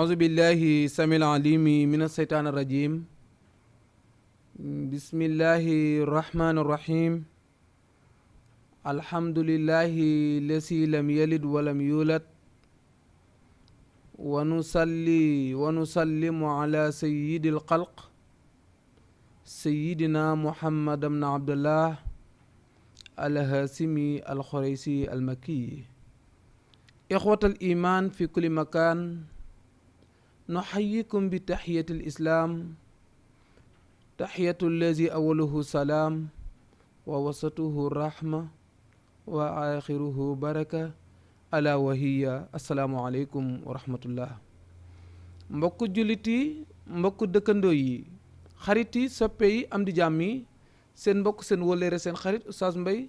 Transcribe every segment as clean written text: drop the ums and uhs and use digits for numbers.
أعوذ بالله السميع العليم من الشيطان الرجيم. بسم الله الرحمن الرحيم. الحمد لله الذي لم يلد ولم يولد ونصلي ونسلم على سيد الخلق سيدنا محمد بن عبد الله الهاشمي الخريسي المكي. إخوة الإيمان في كل مكان، نحييكم بتحية الإسلام، تحية الذي أوله سلام ووسطه رحمة وآخره بركة ألا وهي السلام عليكم ورحمة الله. mbokku jullit yi, mbokku dëkkandoo yi, xarit yi, soppe yi, am di jàmm yi, seen mbokk seen wóllëre seen xarit Oustaz Mbaye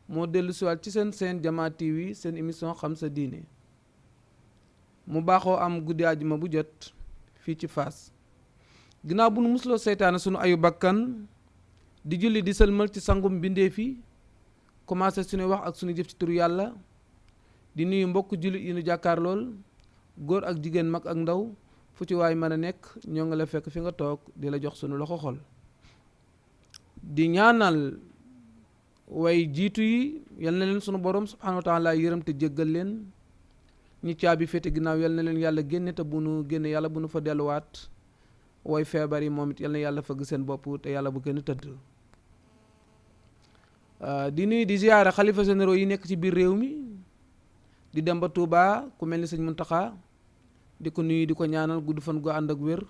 moo dellu siwaat ci seen Jamaa TV, seen émission xam sa diine. mu baaxoo am guddi àjjuma bu jot fii ci Fass. ginnaaw bu nu musloo seytaane sunu ayu bakkan di julli di sëlmal ci sangum mbindeef yi, commencé suñuy wax ak suñu jëf ci turu yàlla, di nuyu mbokk jullit yi nu jàkkaar lool, góor ak jigéen, mag ak ndaw, fu ci waay mën a nekk ñoo ngi la fekk fi nga toog di la jox sunu loxo xol. di ñaanal way jiitu yi, yal na leen sunu borom subhanahu wa taala yërëm te jéggal leen. ñi caabi féete ginnaaw yal na leen yàlla génne te bu nu génne yàlla bu nu fa delluwaat. way feebar yi moom it yal na yàlla fëgg seen bopp te yàlla bu gën a tëdd. di nuyu di ziyaara xalifa généraux yi nekk ci biir réew mi, di dem ba Touba ku mel ni sëñ Muntaxa, di ko nuyu di ko ñaanal gudd fan gu ànd ak wér.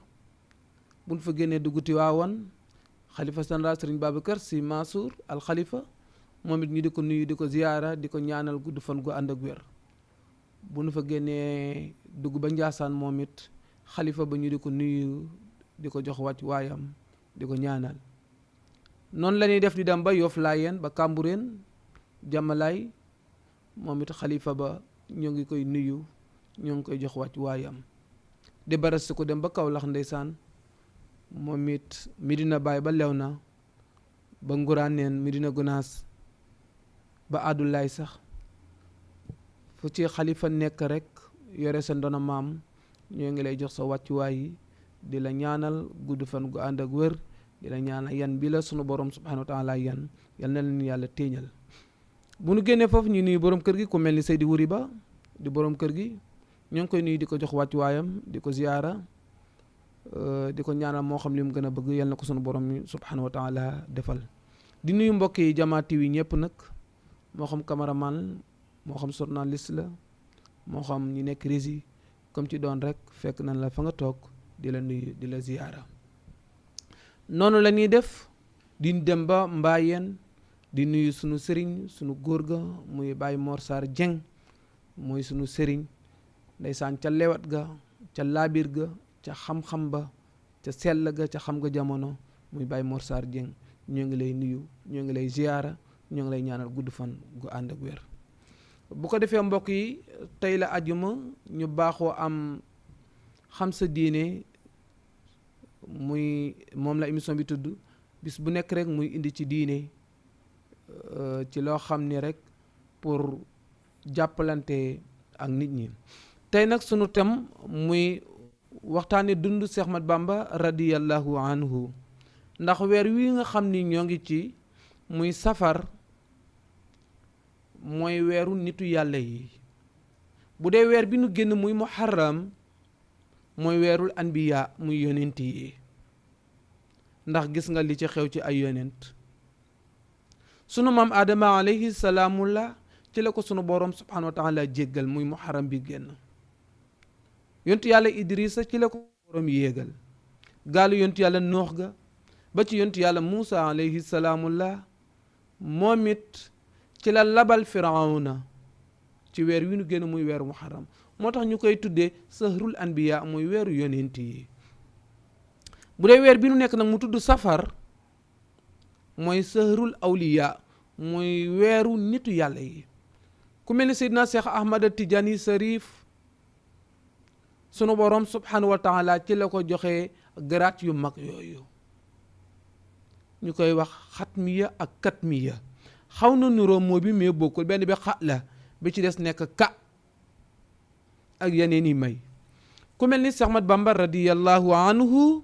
bu nu fa génnee dugg Tiwaawan xalifa général Sëriñ Babacar Sy Mansour al xalifa, moom it ñu di ko nuyu di ko ziyaara di ko ñaanal gudd fan gu ànd ak wér. bu nu fa génnee dugg ba Njaasaan moom it xalifa ba ñu di ko nuyu di ko jox wàcc waayam di ko ñaanal. noonu la ñuy def di dem ba Yoff Laayeen ba Kàmbureen Jàmmalaay, moom it xalifa ba ñoo ngi koy nuyu ñoo ngi koy jox wàcc waayam. di baras ko dem ba Kawlax ndeysaan, moom it Medina Baay ba Léona ba Nguraaneen, Medina Gunaas ba Adulaay sax, fu ci xalifa nekk rek yore sa ndono maam ñoo ngi lay jox sa wàccuwaay yi, di la ñaanal gudd fan gu ànd ak wér, di la ñaanal yan bi la sunu borom subhanahu wa taala yan yal na leen yàlla téeñal. bu nu génnee foofu ñu nuyu borom kër gi ku mel ni Seydi Wuri Ba di borom kër gi, ñoo ngi koy nuyu di ko jox wàccuwaayam di ko ziyaara, di ko ñaanal moo xam li mu gën a bëgg yal na ko sunu borom subhanahu wa taala defal. di nuyu mbokk yi Jamaa TV ñëpp nag, moo xam cameraman, moo xam journaliste la, moo xam ñi nekk régie, comme ci doon rek fekk nañ la fa nga toog di la nuyu di la ziyaara. noonu la ñuy def di dem ba Mbaayeen di nuyu sunu sëriñ sunu góor ga muy Baye Mor Sarr Dieng, mooy sunu sëriñ ndeysaan, ca lewat ga, ca laabir ga, ca xam-xam ba, ca sell ga, ca xam nga jamono, muy Baye Mor Sarr Dieng. ñoo ngi lay nuyu, ñoo ngi lay ziyaara, ñoo ngi lay ñaanal gudd fan gu ànd ak wér. bu ko defee mbokk yi, tey la ajuma, ñu baaxoo am xam sa diine, muy moom la émission bi tudd. bis bu nekk rek muy indi ci diine, ci loo xam ni rek pour jàppalante ak nit ñi. tey nag sunu thème muy waxtaane dund Seex Ahmadu Bamba radiyallahu anhu, ndax weer wi nga xam ni ñoo ngi ci muy safar, mooy weeru nitu yàlla yi. bu dee weer bi nu génn muy muharram, mooy weerul anbiya, muy yonent yi. ndax gis nga li ci xew ci ay yonent. sunu maam Adama alayhi salaamullah ci la ko sunu borom subhanahu wa taala jéggal, muy muharram bi génn. yontu yàlla Idrissa ci la ko borom yéegal. gaalu yontu yàlla Noox ga ba ci yontu yàlla Muusa alayhi salaamullah, moom it ci la labal firawna ci weer wi nu génn muy weeru muharram. moo tax ñu koy tuddee sahrul anbiya, muy weeru yonent yi. bu dee weer bi nu nekk nag mu tudd safar, mooy sahrul awliya, mooy weeru nitu yàlla yi. ku mel ni Seydina Cheikh Ahmad Tidiane Sarif, sunu borom subhanahu wa taala ci la ko joxee garaat yu mag yooyu ñu koy wax xatmiya ak katmiya. xaw na nuroo moo bi mais bokkul, benn bi xa la, bi ci des nekk ka ak yeneen yi may. ku mel ni Seex Ahmad Bamba radiyallahu anhu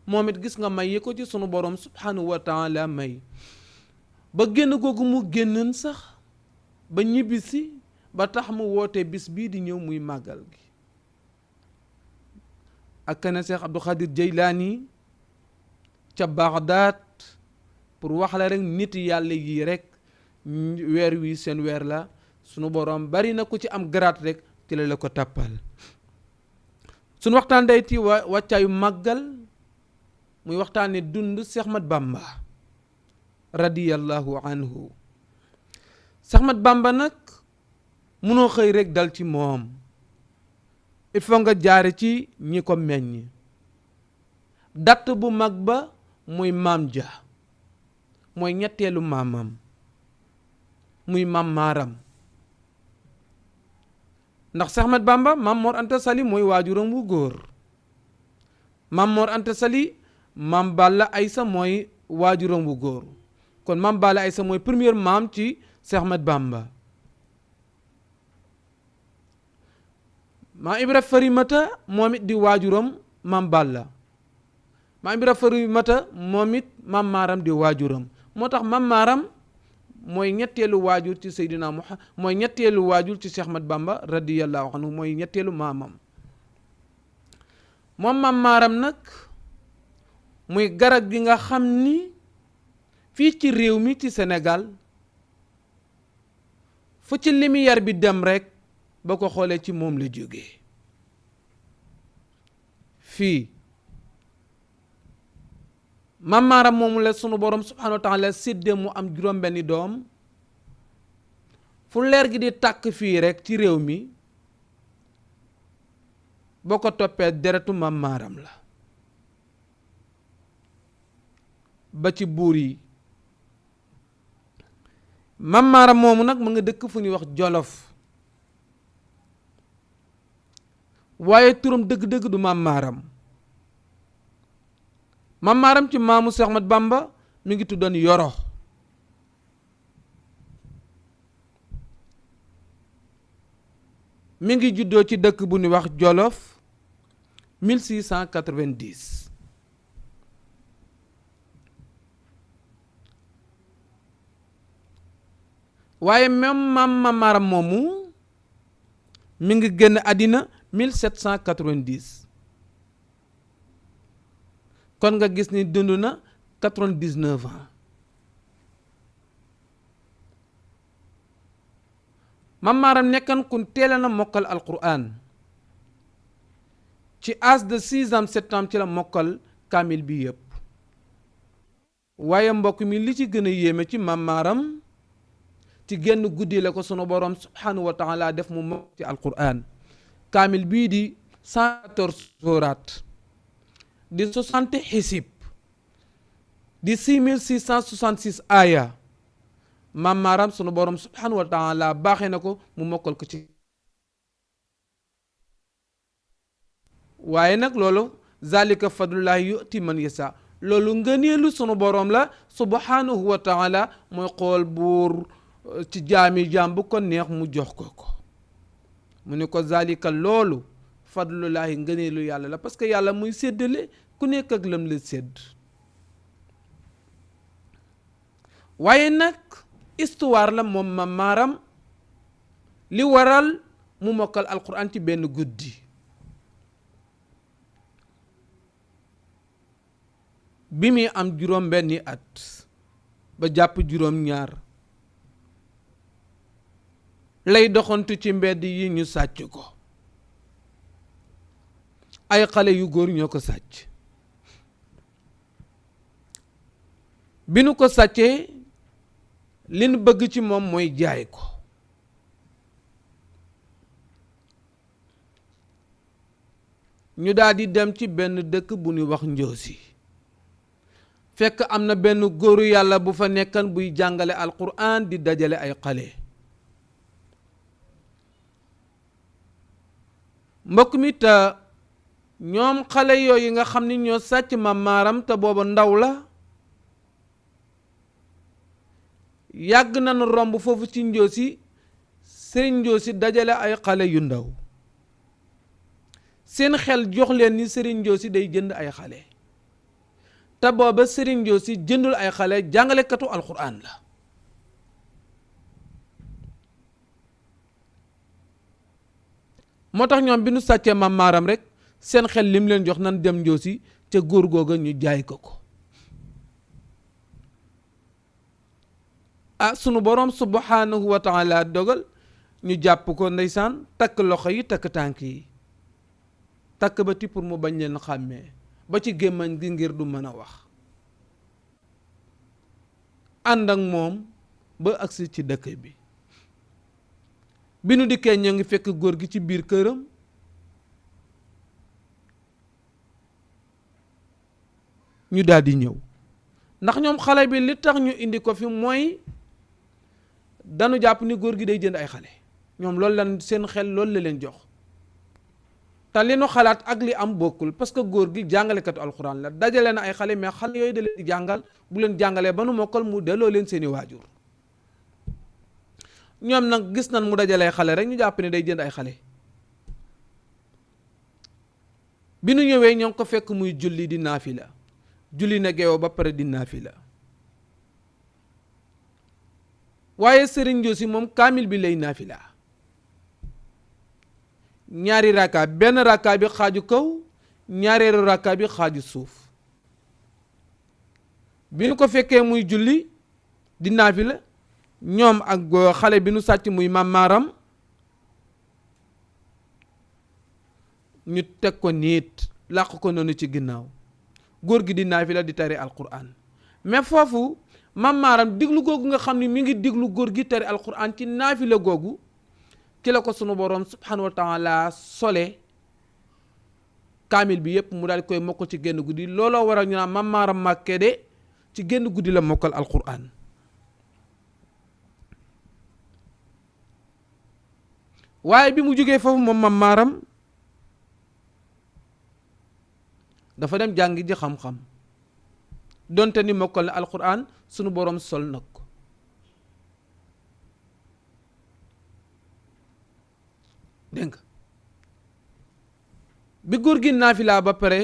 moom it gis nga may yi ko ci sunu borom subhanahu wa taala may ba génn googu mu génnoon sax ba ñibbisi ba tax mu woote bis bii di ñëw muy màggal gi ak kana Seex Abdul Xaadir Jaylaani ca Bagdad pour wax la rek nit yàlla yii rek weer wi seen weer la sunu borom bari na ku ci am garaat rek ci la ko tàppal sunu waxtaan day ti wàccaayu màggal muy waxtaane dund Seex Ahmad Bamba radiyallahu anhu. Seex Ahmad Bamba nag munoo xëy rek dal ci moom, il faut nga jaare ci ñi ko meññ. datt bu mag ba muy maam ja mooy ñetteelu maamam muy maam maaram, ndax Seex Ahmad Bamba maam Mor Anta Sali mooy waajuram wu góor, maam Mor Anta Sali maam Balla Aysa mooy waajuram wu góor, kon maam Balla Aysa mooy première maam ci Seex Ahmad Bamba. maam Ibra Farimata moom it di waajuram maam Balla, maam Ibra Farimata moom it maam maaram di waajuram, moo tax maam maaram mooy ñetteelu waajur ci Seydina Muhammad, mooy ñetteelu waajur ci Seex Ahmad Bamba radiyallahu anhu, mooy ñetteelu maamam. moom maam maaram nag muy garab gi nga xam ni fii ci réew mi ci Sénégal fu ci lumière bi dem rek ba ko xoolee ci moom la jógee. fii maam maaram moomu la sunu borom subhanahu wa taala séddee mu am juróom-benni doom, fu leer gi di tàkk fii rek ci réew mi boo ko toppee deretu maam maaram la. ba ci buur yi maam maaram moomu nag mu nga dëkk fu ñuy wax Jolof, waaye turam dëgg-dëgg du maam maaram. maam maaram ci maamu Seex Ahmad Bamba mi ngi tuddoon Yoro. mi ngi juddoo ci dëkk bu ñuy wax Jolof 1690. waaye même maam maaram moomu mi ngi génn àddina 1790, kon nga gis ni dund na 99 ans. maam maaram nekkan kun teel na mokkal alquran, ci âge de 6 ans 7 ans ci la mokkal kaamil bi yëpp. waaye mbokk mi li ci gën a yéeme ci maam maaram, ci genn guddi la ko sunu borom subhanahu wa taala def mu mokk ci alquran. kaamil bii di 114 suraat di 60 xisib di 6666 aya, maam maaram sunu borom subhanahu wa taala baaxee na ko mu mokkal ko ci. waaye nag loolu zalika fadlullahi yu'ti man yasa, loolu ngëneelu sunu borom la subhanahu wa taala, mooy xool buur ci jaami jaam bu ko neex mu jox ko mu ne ko zalika loolu fadlullahi ngëneelu yàlla la, parce que yàlla muy séddale ku nekk ak lam la sédd. waaye nag histoire la moom maam maaram li waral mu mokkal alquran ci benn guddi. bi muy am juróom benni at ba jàpp juróom ñaar lay doxantu ci mbedd yi ñu sàcc ko, ay xale yu góor ñoo ko sàcc. bi nu ko sàccee li nu bëgg ci moom mooy jaay ko. ñu daal di dem ci benn dëkk bu ñuy wax Njoosi, fekk am na benn góoru yàlla bu fa nekkan buy jàngale alquran di dajale ay xale. mbokk mi te ñoom xale yooyu nga xam ni ñoo sàcc maam maaram te booba ndaw la, yàgg nañu romb foofu ci Njoosi, sëriñ Njoosi dajale ay xale yu ndaw. seen xel jox leen ni Serigne Ndiossi day jënd ay xale te booba Serigne Ndiossi jëndul ay xale jàngalekatu alquran la. moo tax ñoom bi nu sàccee Mam Maram rek seen xel lim leen jox nan dem Ndiossi ca góor googa ñu jaay ko ko. sunu borom subhanahu wa taala dogal ñu jàpp ko ndeysaan takk loxo yi takk tànk yi takk ba ti pour mu bañ leen xàmmee ba ci gémmañ gi ngir du mën a wax ànd ak moom ba agsi ci dëkk bi. bi nu dikkee ñoo ngi fekk góor gi ci biir këram ñu daal di ñëw ndax ñoom xale bi li tax ñu indi ko fi mooy dañu jàpp ni góor gi day jënd ay xale ñoom loolu lan seen xel loolu la leen jox te li nu xalaat ak li am bokkul parce que góor gi jàngalekatu alxuraan la dajale na ay xale mais xale yooyu da leen di jàngal bu leen jàngalee ba nu mokkal mu delloo leen seeni waajur ñoom nag gis nañ mu dajalee xale rek ñu jàpp ne day jënd ay xale bi nu ñëwee ñoo ngi ko fekk muy julli di naafila julli na geew ba pare di naafila waaye Serigne Ndiossi moom kaamil bi lay naafila ñaari rakka benn rakka bi xaaju kaw ñaareelu rakka bi xaaju suuf bi nu ko fekkee muy julli di naafila ñoom ak xale bi nu sàcc muy Mam Maram ñu teg ko niit làq ko noonu ci ginnaaw góor gi di naafila di tari alquran mais foofu Mam Maram diglu googu nga xam ne mi ngi diglu góor gi tari alquran ci naafila googu ci la ko sunu borom subhanahu wa taala sole kaamil bi yépp mu daal di koy mokkal ci génn guddi looloo waral ñu naan Mam Maram Màkke de ci génn guddi la mokkal alquran waaye bi mu jógee foofu moom Mam Maram dafa dem jàngi ji xam-xam donte ni mokkal na alquran sunu borom sol nag ko dégg nga bi góor gi naafila ba pare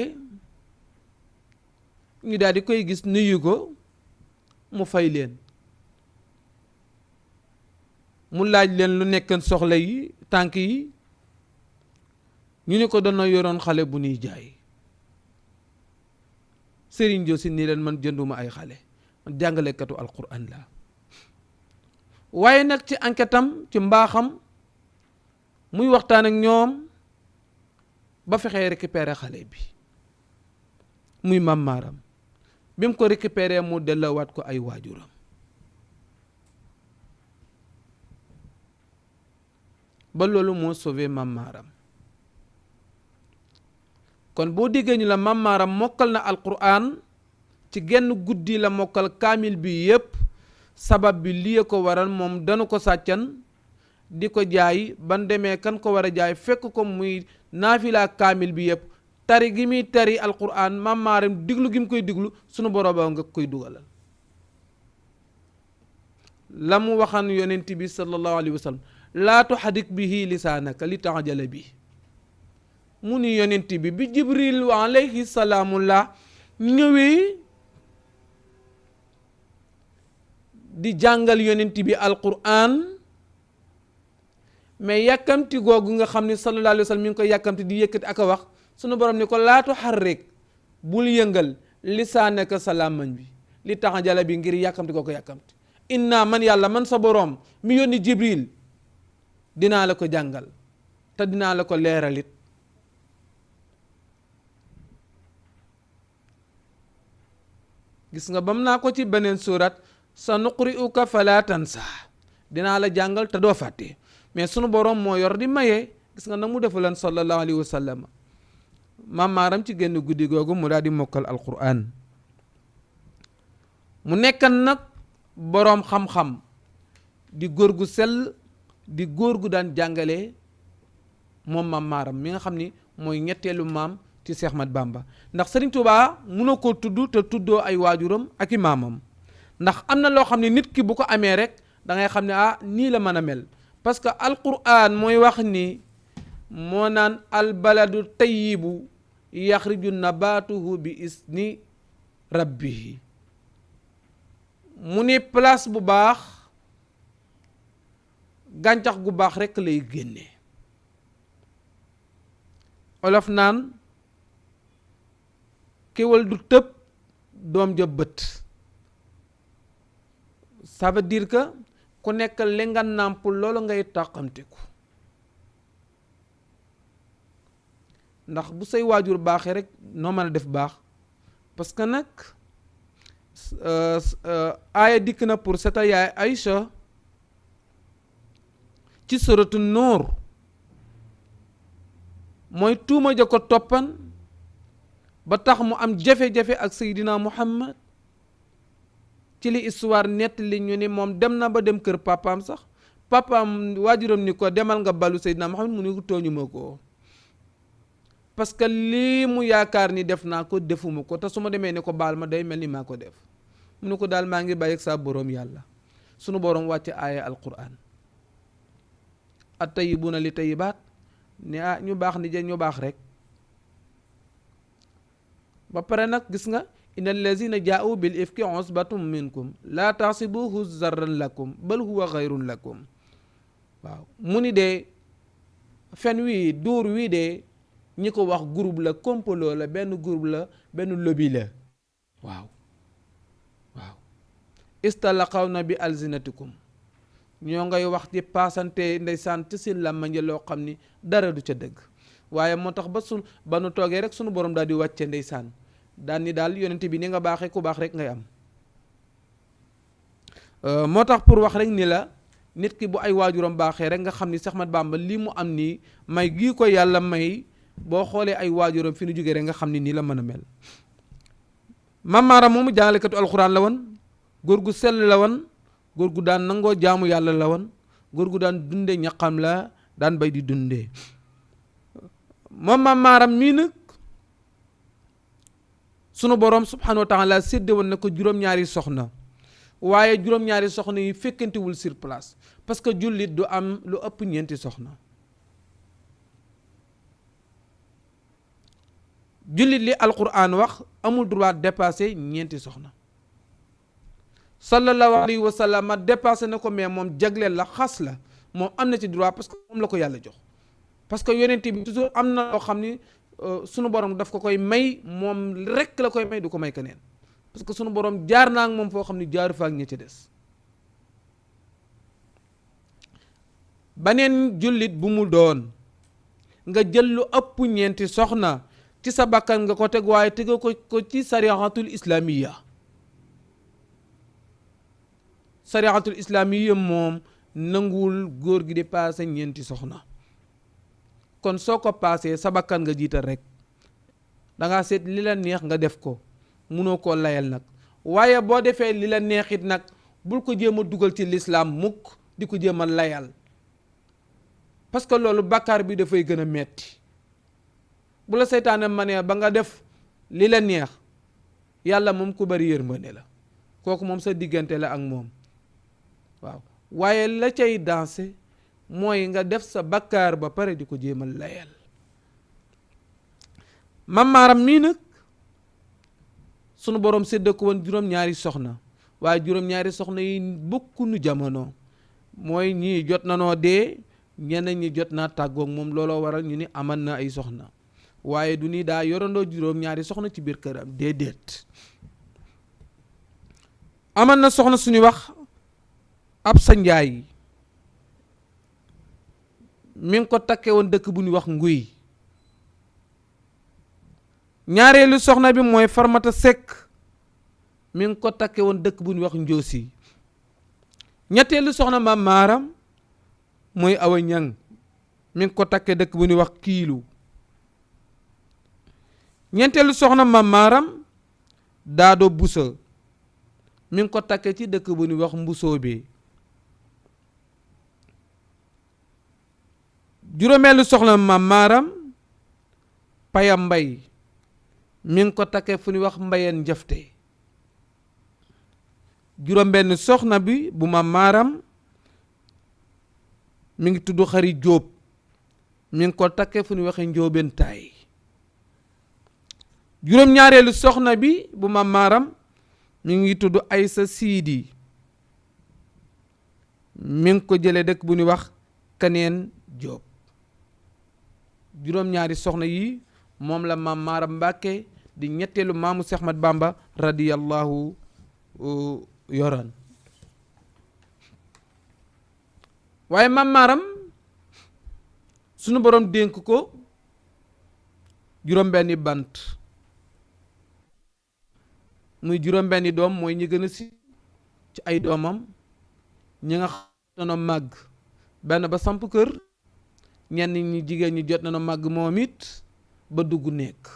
ñu daal di koy gis nuyu ko mu fay leen mu laaj leen lu nekkoon soxla yi tànk yi ñu ne ko doon yoroon xale bu ñuy jaay Serigne Ndiossi nii leen man jënduma ay xale man jàngalekatu alquran la waaye nag ci enquête am ci mbaaxam muy waxtaan ak ñoom ba fexee récupérer xale bi muy Mam Maram bi mu ko récupérer mu delloowaat ko ay waajuram ba loolu moo sauvé Mam Maram kon boo déggee ñu la Mam Maram mokkal na alquran ci genn guddi la mokkal kaamil bi yépp sabab bi lii ko waral moom danu ko sàccan di ko jaay ban demee kan ko war a jaay fekk ko muy naafila kaamil bi yépp tari gi muy tari alquran Mam Maram diglu gi mu koy diglu sunu boroba nga koy dugalal la mu waxan yonent bi sallallahu alayhi wa sallam laa tuhadik bihi lisaanaka li taajala bi mu ni yonent bi Jibril wa alayhi salaamullah ñëwee di jàngal yonent bi alquran mais yàkkamti googu nga xam ni sallallahu alayhi wa sallam mi ngi koy yàkkamti di yëkkati ak a wax sunu borom ni ko laa tuharrik bul yëngal lisaanaka sa làmmañ bi li taajala bi ngir yàkkamti koo ko yàkkamti inna man yàlla man sa borom mi yónni Jibril dinaa la ko jàngal te dinaa la ko leeralit gis nga bam naa ko ci beneen surat sa nuqri'uka fala tansa dinaa la jàngal te doo fàtte mais sunu borom moo yor di maye gis nga nag mu defalan sallallahu alayhi wa sallam Mam Maram ci génn guddi googu mu daal di mokkal alquran mu nekkan nag boroom xam-xam di góor gu sell di góor gu daan jàngale moom Mam Maram mi nga xam ni mooy ñetteelu maam ci Seex Ahmadu Bamba ndax Serigne Touba mënoo koo tudd te tuddoo ay waajuram ak i maamam ndax am na loo xam ne nit ki bu ko amee rek da ngay xam ne nii la mën a mel parce que alquran mooy wax ni moo naan albaladu tayyibu yaxriju nabatuhu bi isni rabbihi. mu ni place bu baax gàncax gu baax rekk lay génne. olof naan kéwal du tëb doom ja bët. ça veut dire que ku nekk li nga nàmp loolu ngay tàqamtiku. ndax bu say waajur baaxee rek noo mën a def baax. parce que nag aaya dikk na pour setal yaay Aïcha ci suratu Nuur. mooy tuuma ja ko toppan ba tax mu am jafe-jafe ak Seydina Muhammad. ci li histoire nett li ñu ni moom dem na ba dem kër papaam sax papaam waajuram ni ko demal nga balu Seydina Muhammad mu ni ko tooñu ma ko. parce que lii mu yaakaar ni def naa ko defuma ko te su ma demee ne ko baal ma day mel ni maa ko def. mu ne ko daal maa ngi bàyyi ak saa boroom yàlla. sunu boroom wàcce aaya alquran. at-tayyibuna li tayyibaat ne ñu baax ni ja ñu baax rek. ba pare nag gis nga inna allazina jaa'u bil ifki usbatum minkum laa tahsibuhu zarran lakum bal huwa xayrun lakum. waaw mu ni de fen wii duur wii de ñi ko wax groupe la complot la benn groupe la benn lobby la. waaw istalaqawna bi alsinatikum ñoo ngay wax ci paasante ndeysaan ci seen làmmañ loo xam ni dara du ca dëgg. waaye moo tax ba nu toogee rek sunu borom daal di wàcce ndeysaan daan ni daal yonent bi ni nga baaxee ku baax rek ngay am. moo tax pour wax rek ni la nit ki bu ay waajuram baaxee rek nga xam ni Seex Ahmadu Bamba lii mu am nii may gii ko yàlla may boo xoolee ay waajuram fi nu jógee rek nga xam ni nii la mën a mel. Maam Maaram moomu jàngalekatu alxuraan la woon, góor gu sell la woon, góor gu daan nangoo jaamu yàlla la woon, góor gu daan dunde ñaqam la daan bay di dundee. moom Maam Maaram mii nag sunu borom subhanahu wa taala sédde woon na ko juróom-ñaari soxna, waaye juróom-ñaari soxna yi fekkantewul sur place parce que jullit du am lu ëpp ñeenti soxna. jullit li alquran wax amul droit dépasser ñeenti soxna. sallallahu alayhi wa sallam dépassé na ko mais moom jagleel la xas la moom am na ci droit parce que moom la ko yàlla jox. parce que yonent bi toujours am na loo xam ni sunu borom daf ko koy may moom rek la koy may du ko may keneen parce que sunu borom jaar naa ak moom foo xam ni jaaru fa ak ña ca des. baneen jullit bu mu doon nga jël lu ëpp ñeenti soxna ci sa bakkan nga ko teg waaye tega ko ci sariatul islamiya. sariatul islamiya moom nanguwul góor gi di paase ñeenti soxna. kon soo ko paasee sa bakkan nga jiital rek dangaa seet li la neex nga def ko munoo koo layal nag waaye boo defee li la neexit nag bul ko jéem a dugal ci lislaam mukk di ko jéem a layal parce que loolu bàkkaar bi dafay gën a metti. bu la seytaane manee ba nga def li la neex yàlla moom ku bari yërmande la kooku moom sa diggante la ak moom waaw waaye la cay danse mooy nga def sa bakkaar ba pare di ko jéemal layal. Maam Maaram mii nag sunu borom sédd ko woon juróom-ñaari soxna waaye juróom-ñaari soxna yi bokkunu jamono mooy ñii jot na noo dee ñeneen ñi jot naa tàggoog moom looloo waral ñu ni aman na ay soxna waaye du ni daa yorandoo juróom-ñaari soxna ci biir këram déedéet. aman na soxna suñu wax Absa Njaay mi ngi ko takke woon dëkk bu ñuy wax Nguy. ñaareelu soxna bi mooy Farmata Sekk mi ngi ko takke woon dëkk bu ñuy wax Njoosi. ñetteelu soxna Maam Maaram mooy Awa Ñang mi ngi ko takke dëkk bu ñuy wax Kiilu. ñeenteelu soxna Maam Maaram Daado Busa mi ngi ko takke ci dëkk bu ñuy wax Mbusoobe. juróomeelu soxna Maam Maaram Paya Mbay mi ngi ko takke fu ñuy wax Mbayeen Njafte. juróom-benn soxna bi bu Maam Maaram mi ngi tudd Xari Jóob mi ngi ko takkee fu ñu waxee njóobentaay. juróom-ñaareelu soxna bi bu Maam Maaram mi ngi tudd Aysa Siidi, mi ngi ko jëlee dëkk bu ñuy wax Kaneen Jóob. juróom-ñaari soxna yi moom la Maam Maaram Mbàkke di ñetteelu maamu Seex Ahmad Bamba radiyallahu yoran. waaye Maam Maaram sunu borom dénk ko juróom-benni bant, muy juróom-benni doom, mooy ñi gën a si ci ay doomam, ñi nga xam na màgg benn ba samp kër, ñenn ñi jigéen ñi jot na màgg moom it ba dugg nekk.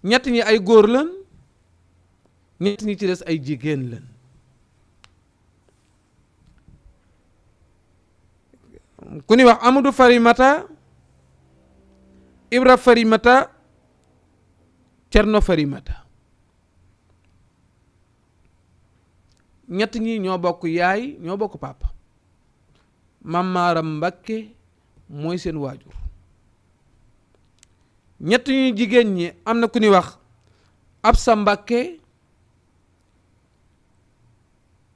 ñett ñi ay góor lan, ñett ñi ci des ay jigéen lan. ku ni wax Amadou Farimata, Ibra Farimata, Cerno Farimata. ñett ñi ñoo bokk yaay ñoo bokk papa. Maam Maaram Mbàkke mooy seen waajur. ñett ñi jigéen ñi am na ku ni wax Absa Mbàkke,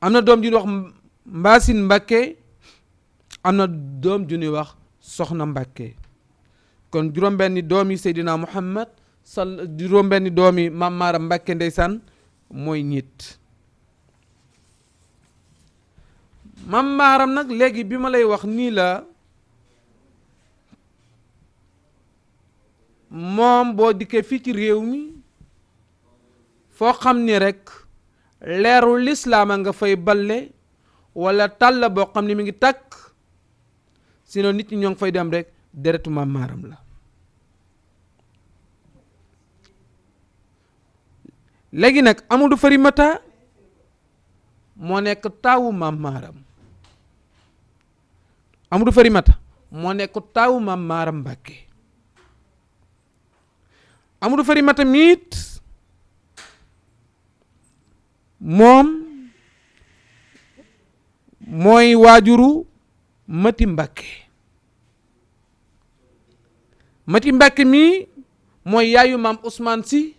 am na doom ju ñuy wax Mbaasin Mbàkke, am na doom ju ñuy wax Soxna Mbàkke. kon juróom-benni doomi Seydina Muhammad juróom-benni doomi Maam Maaram Mbàkke ndeysaan mooy ñiit. Maam Maaram nag léegi bi ma lay wax nii la, moom boo dikkee fii ci réew mi foo xam ni rekk leeru lislaama nga fay balle, walla tàll boo xam ni mi ngi takk, sinon nit ñi ñoo ngi fay dem rekk deretu Maam Maaram la. léegi nag Amadou Farimata moo nekk taawu Maam Maaram. Amadou Farimata moo nekk taawu Maam Maaram Mbàkke. Amadou Farimata miit moom mooy waajuru Mati Mbàkke. Mati Mbàkke mii mooy yaayu Maam Ousmane Si.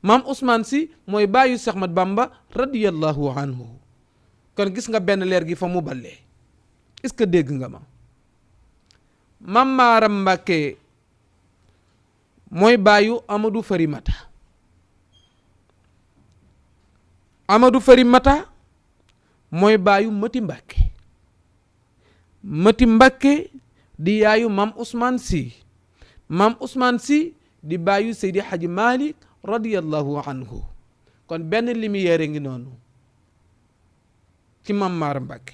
Maam Ousmane Si mooy baayu Seex Ahmad Bamba radiyallahu anhu. kon gis nga benn leer gi fa mu ballee. est-ce que dégg nga ma? Maam Maaram Mbàkke mooy baayu Amadou Farimata. Amadou Farimata mooy baayu Mati Mbàkke. Mati Mbàkke di yaayu Maam Ousmane Si. Maam Ousmane Si di baayu Seydi Hadji Malick radiyallahu anhu. kon benn lumière ngi noonu ci Maam Maaram Mbàkke.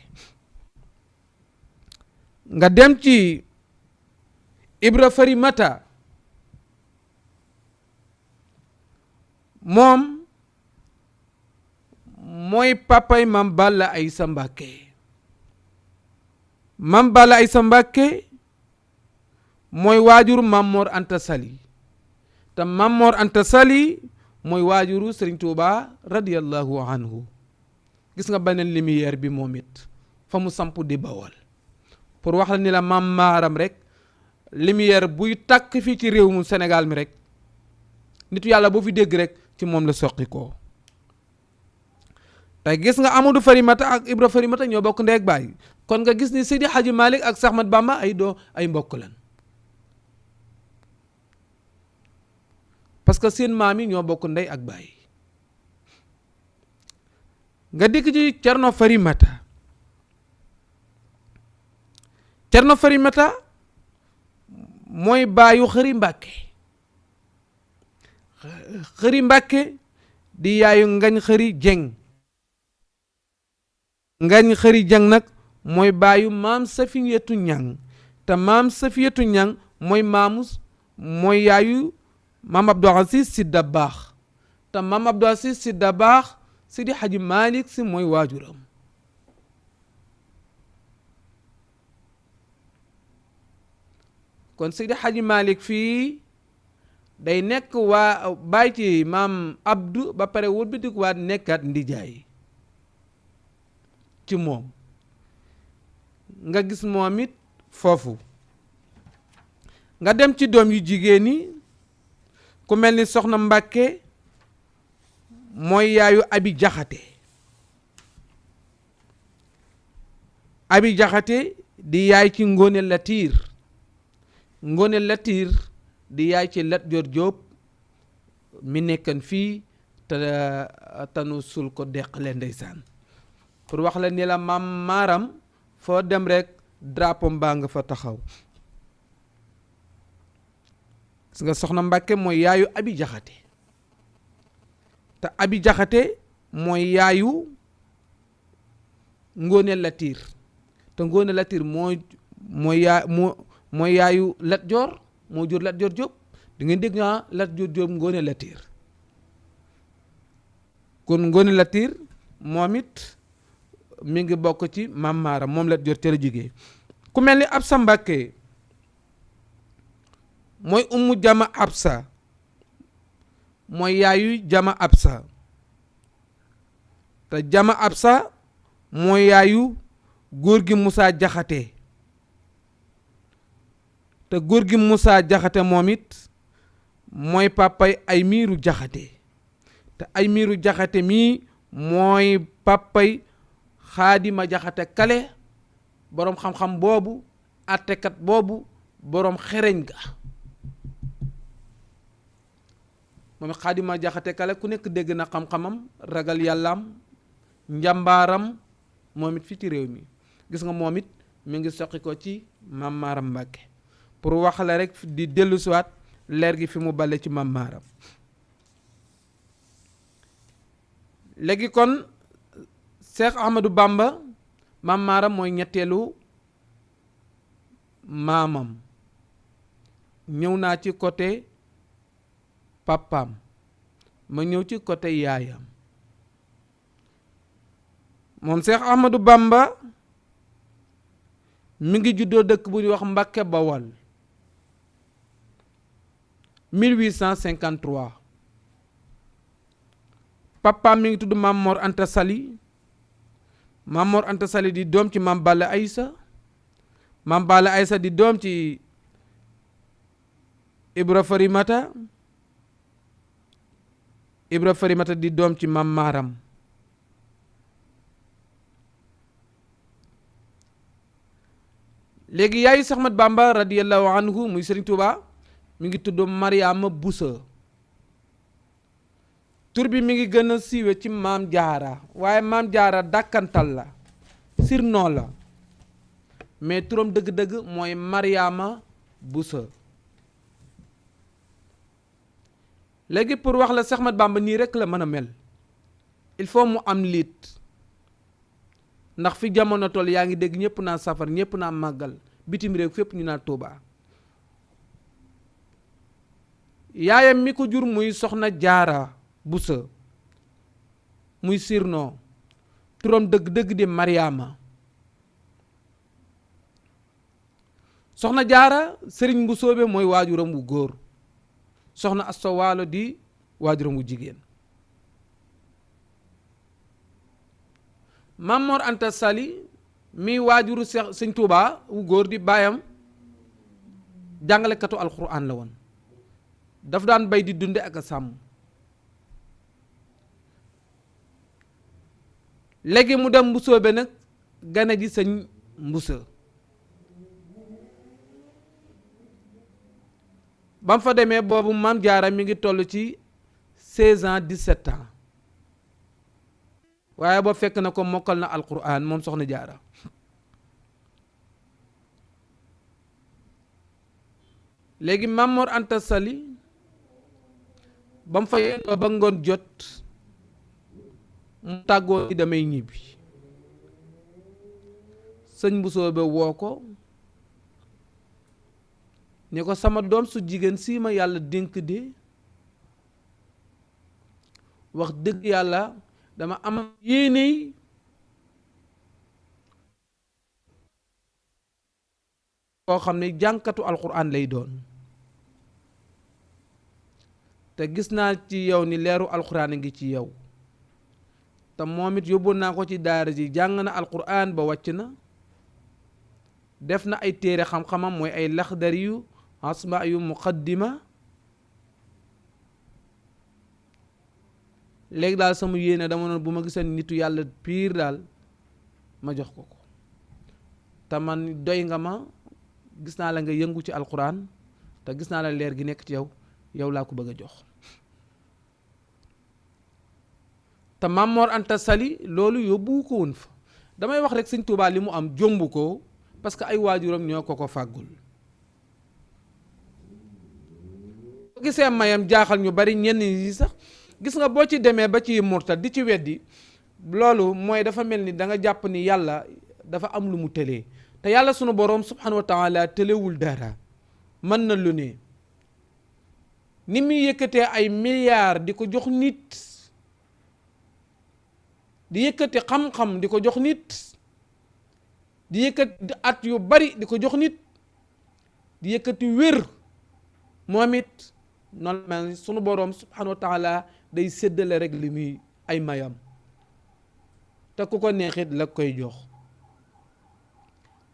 nga dem ci Ibra Farimata, moom mooy papay Maam Balla Aysa Mbàkke. Maam Balla Aysa Mbàkke mooy waajuru Maam Mor Anta Sali, te Maam Mor Anta Sali mooy waajuru Sëriñ Tuuba radiyallahu anhu. gis nga beneen lumière bi moom it fa mu samp di Bawol, pour wax la ni la Maam Maaram rek lumière buy tàkk fii ci réew mu Sénégal mi rek, nitu yàlla boo fi dégg rek ci moom la soqi ko. tey gis nga Amadou Farimata ak Ibra Farimata ñoo bokk ndeeg baay, kon nga gis ni Seydi Hadji Malick ak Seex Ahmad Bamba ay mbokk lan, parce que seen maam yi ñoo bokk ndey ak baay. nga dikk ci Cerno Farimata. Cerno Farimata mooy baayu Xëri Mbàkke. Xëri Mbàkke di yaayu Ngañ Xëri Jeng. Ngañ Xëri Jeng nag mooy baayu Maam Safiyatu Ñang, te Maam Safiyatu Ñang mooy yaayu Maam Abdou Aziz Si Dabaax, te Maam Abdou Aziz Si Dabaax Seydi Hadji Malick Si mooy waajuram. kon Seydi Hadji Malick fii day nekk baay ci Maam Abdou ba pare wëlbatiku waat nekkaat ndijaay ci moom. nga gis moom it foofu. nga dem ci doom yu jigéen ñi ku mel ni soxna Mbàkke mooy yaayu Abi Jaxate. Abi Jaxate di yaay ci Ngoone Latiir. Ngoone Latiir di yaay ci Lat Joor Jóob mi nekkan fii te tanu sul ko deqale ndeysaan. pour wax la ni la maam maaram foo dem rek drapeau mbaa nga fa taxaw. gis nga soxna Mbàkke mooy yaayu Abi Jaxate te Abi Jaxate mooy yaayu Ngoone Latiir te Ngoone Latiir mooy yaayu Lat Joor moo jur Lat Joor Jóob di ngeen dégg nga Lat Joor Jóob Ngoone Latiir. kon Ngoone Latiir moom it mi ngi bokk ci maam maaram moom Lat Joor teel a jógee. ku mel ni Absa Mbàkke mooy ummu Jama Absa mooy yaayu Jama Absa te Jama Absa mooy yaayu góor gi Musaa Jaxate te góor gi Musaa Jaxate moom it mooy papay ay miiru Jaxate te ay miiru Jaxate mii mooy papay Xaadima Jaxate kale boroom xam-xam boobu àttekat boobu boroom xereñ ga. moom Xaadima Jaxate kale ku nekk dégg na xam-xamam ragal yàllaam njàmbaaram moom it fii ci réew mi. gis nga moom it mi ngi soqi ko ci maam maaram Mbàkke pour wax la rek di dellu siwaat leer gi fi mu bale ci maam maaram. léegi kon Cheikh Ahmadou Bamba maam maaram mooy ñetteelu maamam. ñëw naa ci côté papaam ma ñëw ci côté yaayam. moom Cheikh Ahmadou Bamba mi ngi juddoo dëkk bu ñuy wax Mbàkke Bawal 1853. papaam mi ngi tudd Maam Mor Anta Sali. Maam Mor Anta Sali di doom ci Maam Balla Aysa. Maam Balla Aysa di doom ci Ibra Farimata. Ibra Farimata di doom ci Maam Maaram. léegi yaayu Seex Ahmadu Bamba radiyallahu anhu muy Sëriñ Tuuba mi ngi tudd Mariama Busa. tur bi mi ngi gën a siiwe ci Maam Jaara waaye Maam Jaara dàkkantal la surnom la mais turam dëgg-dëgg mooy Mariama Busa. léegi pour wax la Seex Ahmadu Bamba nii rek la mën a mel il faut mu am liit ndax fi jamono toll yaa ngi dégg ñëpp naa safar ñëpp naa màggal bitim réew fépp ñu naa Tuuba. yaayam mi ko jur muy Soxna Jaara Busa muy surnom turam dëgg-dëgg di Mariama. Soxna Jaara Sëriñ Mbusoobe mooy waajuram wu góor. Soxna Asta Waalo di waajuram wu jigéen. Maam Mor Anta Sali mi waajuru Sëñ Tuuba wu góor di baayam jàngalekatu alxuraan la woon daf daan bay di dunde ak a sàmm. léegi mu dem Mbusoobe nag gane ji Sëñ Mbusa. ba mu fa demee boobu Maam Jaara mi ngi toll ci 16 ans 17 ans waaye boo fekk na ko mokkal na alquran moom Soxna Jaara. léegi Maam Mor Anta Sali ba mu fa yendoo ba ngoon jot mu tàggoo ci damay ñibbi. Sëñ Mbusoobe woo ko ne ko sama doom su jigéen sii ma yàlla dénk de wax dëgg yàlla dama am yéene koo xam ne jànkatu alxuraan lay doon te gis naa ci yow ni leeru alxuraan a ngi ci yow te moom it yóbboon naa ko ci daara ji jàng na alxuraan ba wàcc na def na ay téere xam-xamam mooy ay laxdari yu asma yu muqaddima. léegi daal sama yéene dama noonu bu ma gisee nitu yàlla piir daal ma jox ko ko te man doy nga ma, gis naa la nga yëngu ci alquran te gis naa la leer gi nekk ci yow laa ko bëgg a jox. te Maam Mor Anta Sali loolu yóbbu ko woon fa. damay wax rek Sëñ Tuubaa li mu am jomb ko parce que ay waajuram ñoo ko fàggul. gisee mayam jaaxal ñu bari, ñenn yi sax gis nga boo ci demee ba ci murtad di ci weddi, loolu mooy dafa mel ni da nga jàpp ni yàlla dafa am lu mu tëlee. te yàlla sunu boroom subhanahu wa taala tëlewul dara, mën na lu ne. ni muy yëkkatee ay milliards di ko jox nit, di yëkkati xam-xam di ko jox nit, di yëkkati at yu bari di ko jox nit, di yëkkati wér, moom it noonu mel sunu boroom subhanahu wa taala day séddale rek li muy ay mayam, te ku ko neexit la koy jox.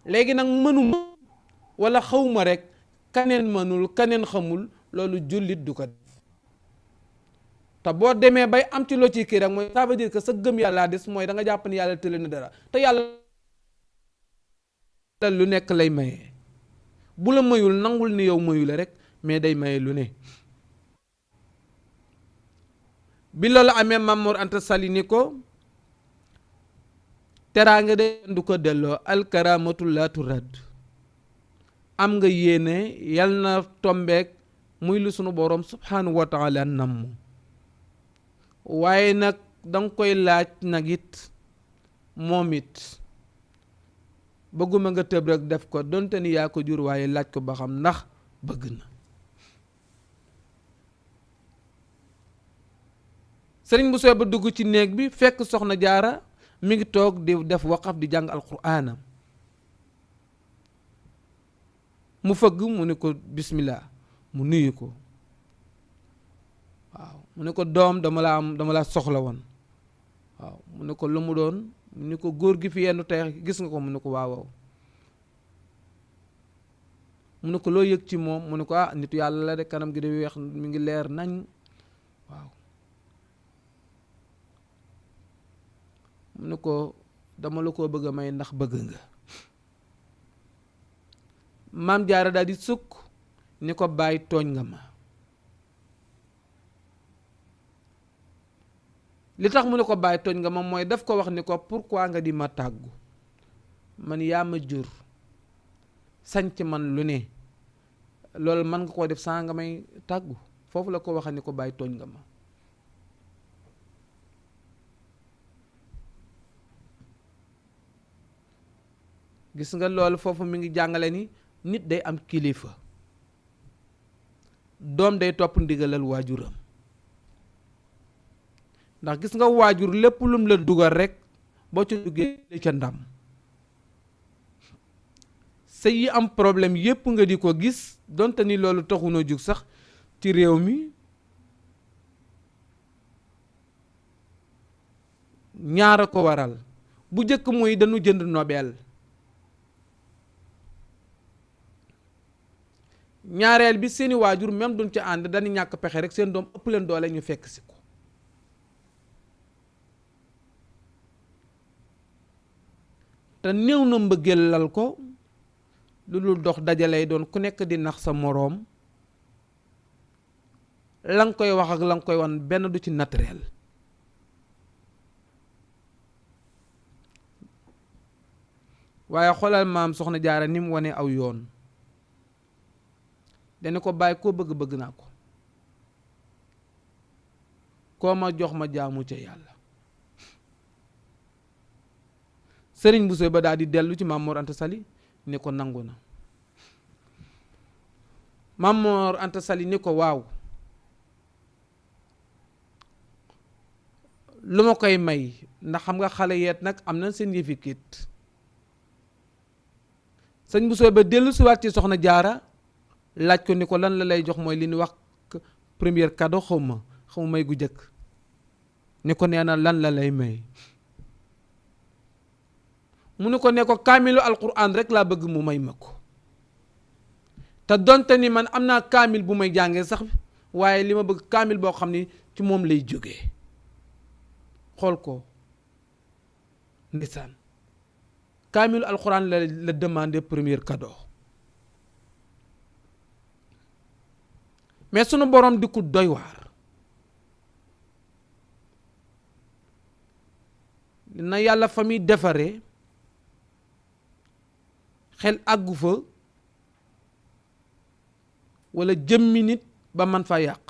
léegi nag mënuma wala xawma rek, kaneen mënul kaneen xamul, loolu jullit du ko def. te boo demee bay am ci loo ci kii rek mooy ça veut dire que sa gëm yàlla des, mooy da nga jàpp ni yàlla tële na dara. te yàlla lu nekk lay maye, bu la mayul nangul ni yow mayu la rek, mais day maye lu ne. bi loolu amee Maam Mor Anta Sali ni ko teraanga de du ko delloo, alkaramatul laa turad. am nga yéene yal na tombeek muy lu sunu boroom subhanahu wa taala namm, waaye nag danga koy laaj nag it moom it bëgguma nga tëb rek def ko donte ni yaa ko jur, waaye laaj ko ba xam ndax bëgg na. sëriñ bu sooy ba dugg ci néeg bi fekk soxna jaara mi ngi toog di def waqaf di jàng alquraanam. mu fëgg mu ne ko bismillah, mu nuyu ko. waaw mu ne ko doom dama la soxla woon. waaw mu ne ko lu mu doon, mu ne ko góor gi fi yenn tey gis nga ko, mu ne ko waaw. mu ne ko loo yëg ci moom, mu ne ko nitu yàlla la de, kanam gi de weex mi ngi leer nañ. waaw mu ne ko dama la koo bëgg a may ndax bëgg nga. maam jaara daal di sukk ni ko bàyyi tooñ nga ma. li tax mu ne ko bàyyi tooñ nga ma mooy daf ko wax ni ko pourquoi nga di ma tàggu, man yaa ma jur sañc man lu ne, loolu man nga koo def saa nga may tàggu. foofu la ko waxa ni ko bàyyi tooñ nga ma. gis nga loolu foofu mi ngi jàngale ni nit day am kilifa, doom day topp ndigalal waajuram. ndax gis nga waajur lépp lum la dugal rek boo ca duggee ca ndam. sëy yi am problème yépp nga di ko gis, donte ni loolu taxunoo jug sax ci réew mi. ñaara ko waral, bu njëkk mooy dañu jënd nobel. ñaareel bi seeni waajur même duñ ca ànd, dañu ñàkk pexe rek seen doom ëpp leen doole ñu fekk si ko. te néew na mbëggeel lal ko, lu dul dox dajalay doon ku nekk di nax sa moroom. la nga koy wax ak la nga koy wan benn du ci naturel. waaye xoolal maam soxna jaara ni mu wane aw yoon. dañu ko bàyyi koo bëgg naa ko, koo ma jox ma jaamu ca yàlla. sëriñ bu sooy ba daal di dellu ci Maam Mor Anta Sali ni ko nangu na. Maam Mor Anta Sali ni ko waaw, lu ma koy may, ndax xam nga xale yeet nag am na seen yëfi kit. sëñ bu sooy ba dellu si waat ci soxna jaara laaj ko ni ko lan la lay jox, mooy li ñu wax première cadeau, xaw ma may gu jëkk. ni ko nee na lan la lay may. mu ne ko kaamilu alquran rek laa bëgg mu may ma ko, te donte ni man am naa kaamil bu may jàngee sax, waaye li ma bëgg kaamil boo xam ni ci moom lay jógee. xool ko ndeysaan, kaamilu alquran la demandé premier cadeau. mais sunu borom di ko doy waar, na yàlla fa muy defaree xel àggu fa wala jëmmi nit ba man fa yàq.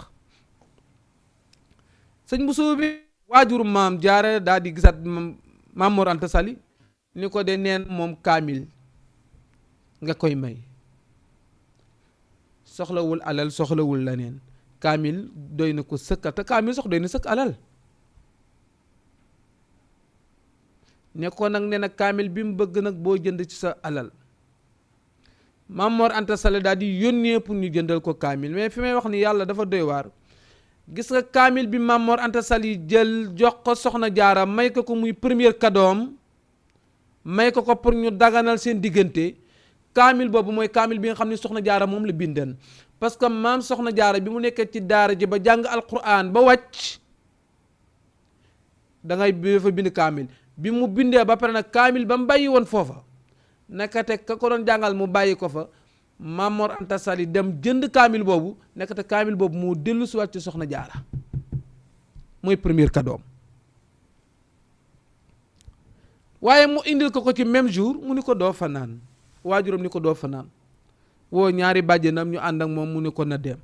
sëñ Bousso bi waajur maam Jaara daal di gisaat maam Mor Anta Sali ni ko de neen moom kaamil nga koy may, soxlawul alal, soxlawul leneen, kaamil doy na ko sëkk, te kaamil sox doy na sëkk alal. ne ko nag ne nag kaamil bi mu bëgg nag boo jënd ci sa alal. Maam Mor Anta Sali daal di yónnee pour ñu jëndal ko kaamil, mais fi may wax ni yàlla dafa doy waar. gis nga kaamil bi Maam Mor Anta Sali jël jox ko soxna Jaara, may ko muy premier cadeau, may ko pour ñu daganal seen diggante. kaamil boobu mooy kaamil bi nga xam ne soxna Jaara moom la bindan, parce que maam soxna Jaara bi mu nekkee ci daara ji ba jàng alquran ba wàcc, dangay dafa bind kaamil. bi mu bindee ba pare nag kaamil ba mu bàyyi woon foofa, nekkate ka ko doon jàngal mu bàyyi ko fa, Maam Mor Anta Sali dem jënd kaamil boobu, nekkate kaamil boobu moo dellu si waat ci soxna Jaara, mooy premier cadeau. waaye mu indil ko ci même jour, mu ni ko doo fanaan, waajuram ni ko doo fanaan, woo ñaari bàjjenam ñu ànd ak moom, mu ni ko na dem.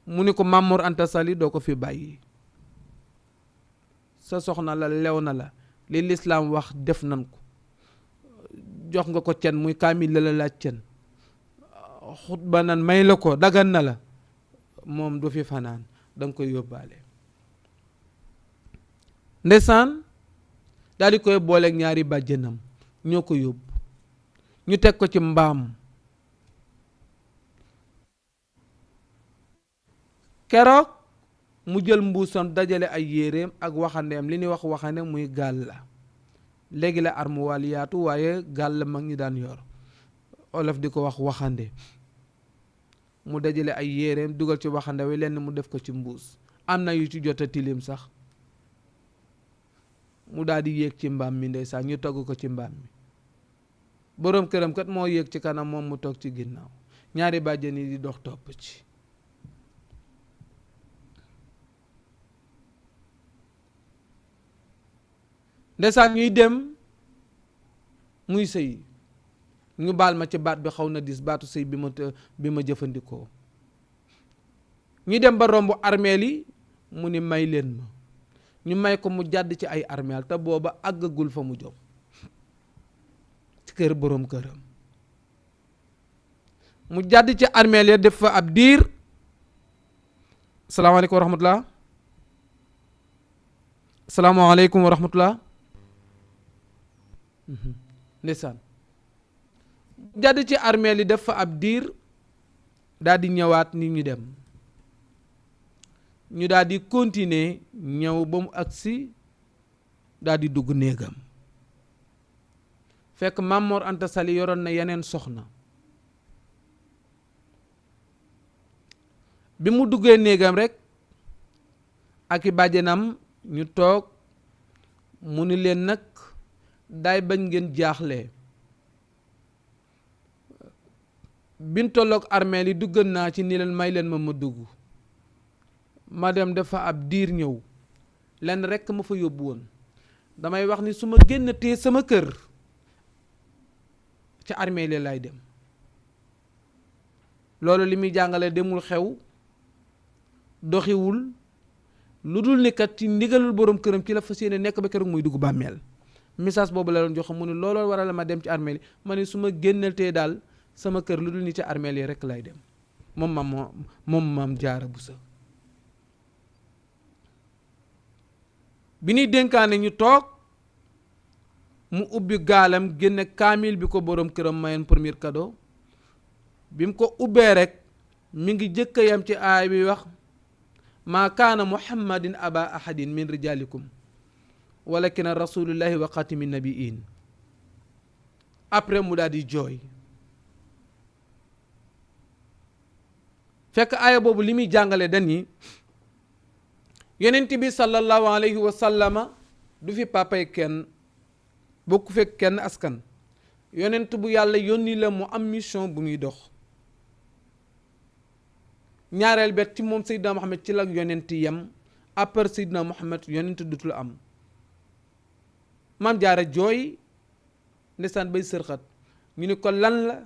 mu ni ko Maam Mor Anta Sali doo ko fi bàyyi, sa soxna la, lew na la, li lislaam wax def nan ko, jox nga ko cen, muy kaamil la laaj cen, xutba nan may la ko, dagan na la, moom du fi fanaan, danga koy yóbbaale. ndeysaan daal di koy booleeg ñaari bàjjenam, ñoo ko yóbbu, ñu teg ko ci mbaam. keroog mu jël mbuusam dajale ay yéreem ak waxandeem, li ñuy wax waxande muy gaal la, léegi la armuwaal yaatu, waaye gaal la mag ñi daan yor, olof di ko wax waxande. mu dajale ay yéreem dugal ci waxande wi, lenn mu def ko ci mbuus, am na yu ci jot a tilim sax. mu daal di yéeg ci mbaam mi, ndeysaan ñu togg ko ci mbaam mi. boroom këram kat moo yéeg ci kanam, moom mu toog ci ginnaaw, ñaari bàjjen yi di dox topp ci. ndeysaan ñuy dem muy sëy, ñu baal ma ci baat bi xaw na dis, baatu sëy bi ma jëfandikoo. ñu dem ba romb armeel yi, mu ni may leen ma, ñu may ko, mu jàdd ci ay armeel, te booba àggagul fa mu jom, ci kër boroom këram. mu jàdd ci armeel ya def fa ab diir. salaamaaleykum wa rahmatullah, salaamaaleykum wa rahmatullah. ndeysaan jàdd ci armeel yi def fa ab diir, daal di ñëwaat ni ñu dem, ñu daal di continuer ñëw ba mu agsi, daal di dugg néegam, fekk Maam Mor Anta Sali yoroon na yeneen soxna. bi mu duggee néegam rek ak i bàjjenam ñu toog, mu ni leen nag daay bañ ngeen jaaxle, bin tolloog armeel yi duggan naa ci ni leen may leen ma dugg. ma dem dafa ab diir ñëw, lenn rekk ma fa yóbbu woon, damay wax ni su ma génn tee sama kër ca armeel yi lay dem. loolu li muy jàngale demul xew, doxiwul, lu dul ni kat ci ndigalul boroom këram ci la fas yéene nekk ba keroog muy dugg bàmmeel. message boobu la doon jox, mu ne looloo waral ma dem ci armeel yi, ma ne su ma génnaltee daal sama kër lu dul ni ci armeel yi rek lay dem. moom maam Jaara Buso. bi ñuy dénkaane ñu toog, mu ubbi gaalam génne kaamil bi ko boroom këram mayoon premier cadeau. bi mu ko ubbee rek mi ngi jëkk yam ci aay bi wax, maa kaana muhammadin aba ahadin min rijalikum walakina rasulullahi wa xatimi nabiin. après mu daal di jooy. fekk aaya boobu li muy jàngale dañi yonent bi sallallahu alayhi wa sallama du fi papay kenn bokku fekk kenn askan. yonent bu yàlla yónni la mu am mission bu muy dox. ñaareel bet ci moom Seydina Muhammad ci la yonent yem après Seydina Muhammad yonent dutul am. Maam Jaara jooy ndeysaan bay sërxat ñu ni ko lan la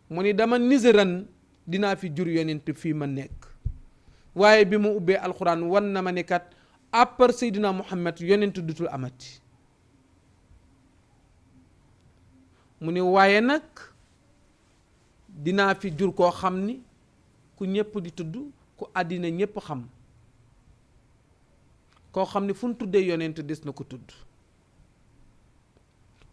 mu ni dama niseran dinaa fi jur yonent fii ma nekk waaye bi ma ubbee alxuraan wan na ma ne kat après Seydina Muhammad yonent dutul amati. mu ni waaye nag dinaa fi jur koo xam ni ku ñëpp di tudd ku àddina ñëpp xam koo xam ni fu ñu tuddee yonent des na ko tudd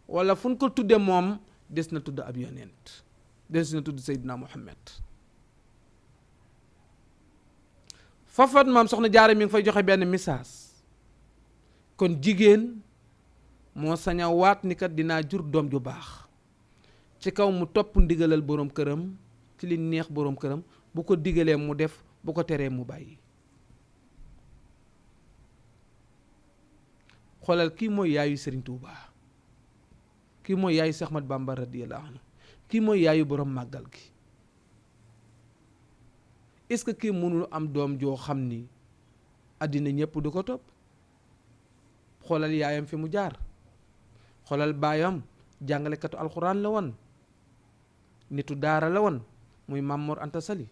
wala fu ñu ko tuddee moom des na tudd ab yonent des na tudd Seydina Muhammad. fafat maam soxna Jaara mi ngi fay joxe benn message kon jigéen moo sañ a waat ni kat dinaa jur doom ju baax ci kaw mu topp ndigalal boroom këram ci li neex boroom këram bu ko digalee mu def bu ko teree mu bàyyi. xoolal kii mooy yaayu Serigne Touba kii mooy yaayu Cheikh Ahmadou Bamba radiyallahu anhu kii mooy yaayu boroom màggal gi. est-ce que kii mënul am doom joo xam ni àddina ñëpp du ko topp? xoolal yaayam fi mu jaar, xoolal baayam jàngalekatu alxuraan la woon, nitu daara la woon muy Maam Mor Anta Sali.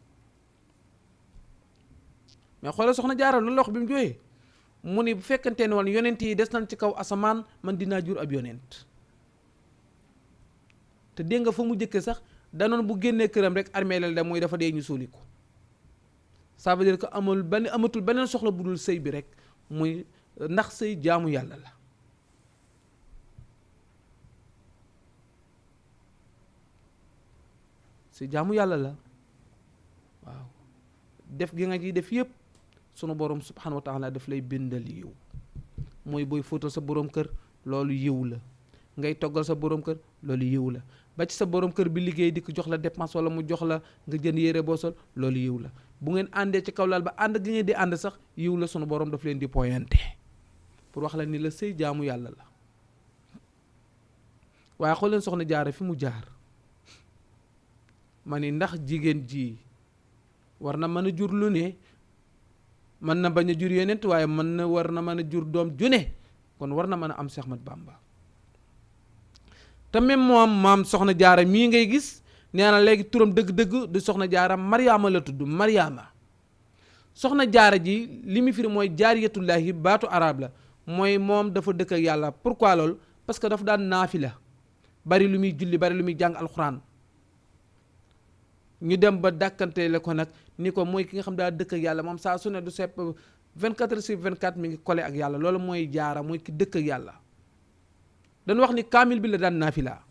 mais xoolal soxna Jaara loolu la wax bi mu jógee mu ni bu fekkante ne woon yonent yi des nañ ci kaw asamaan man dinaa jur ab yonent. te dégg nga fa mu jëkke sax danoon bu génnee këram rek armée la dem mooy dafa dee ñu suuli ko. ça veut dire que amatul beneen soxla bu dul sëy bi rek muy ndax sëy jaamu yàlla la. sëy jaamu yàlla la waaw def gi nga ji def yëpp sunu borom subhanahu wa taala daf lay bindal yiw. mooy booy fóotal sa borom kër loolu yiw la, ngay toggal sa borom kër loolu yiw la, ba ci sa borom kër bi liggéey di ko jox la dépense wala mu jox la nga jënd yére boo sol loolu yiw la. bu ngeen àndee ci kaw laal ba ànd gi ngeen di ànd sax yiw la, sunu borom daf leen di pointé pour wax la ni la sëy jaamu yàlla la. waaye xool leen soxna Jaara fi mu jaar, ma ni ndax jigéen ji war na mën a jur lu ne, mën na bañ a jur yonent waaye war na mën a jur doom ju ne, kon war na mën a am Seex Ahmadu Bamba. te même moom maam soxna Jaara mii ngay gis nee na léegi turam dëgg-dëgg du soxna Jaara Mariama la tudd, Mariama. soxna Jaara ji li mu firi mooy jaariyatullaahi, baatu arab la, mooy moom dafa dëkk ak yàlla. pourquoi loolu? parce que dafa daan naafila, bari lu muy julli, bari lu muy jàng alxuraan. ñu dem ba dàkkante la ko nag ni ko mooy ki nga xam daa dëkk ak yàlla, moom saa su ne du sepp 24/24 mi ngi collé ak yàlla. loolu mooy Jaara, mooy ki dëkk ak yàlla. dañu wax ni kaamil bi la daan naafila.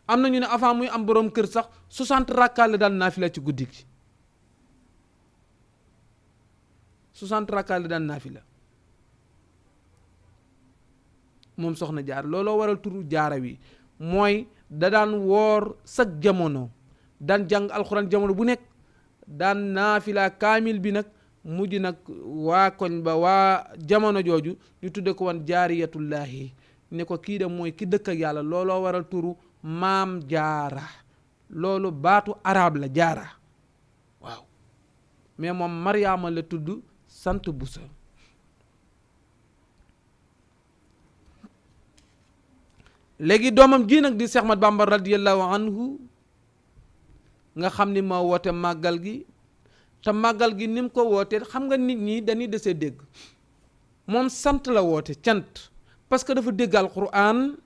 am na ñu ne avant muy am borom kër sax 60 rakka la daan naafila ci guddi gi, 60 rakka la daan naafila moom soxna Jaara. looloo waral turu Jaara wi, mooy da daan woor sag jamono, daan jàng alxuraan jamono bu nekk, daan naafila kaamil bi. nag mujj nag waa koñ ba, waa jamono jooju ñu tudde ko woon jaariyatullaahi, ne ko kii de mooy ki dëkk ak yàlla. looloo waral turu maam Jaara. loolu baatu arab la, Jaara, waaw. mais moom Mariama la tudd, sant Buso. léegi doomam ji nag di Seex Ahmadu Bamba radiyallahu anhu nga xam ni moo woote màggal gi. te màggal gi ni mu ko wootee xam nga nit ñi dañuy desee dégg. moom sant la woote, cant, parce que dafa dégg alquran.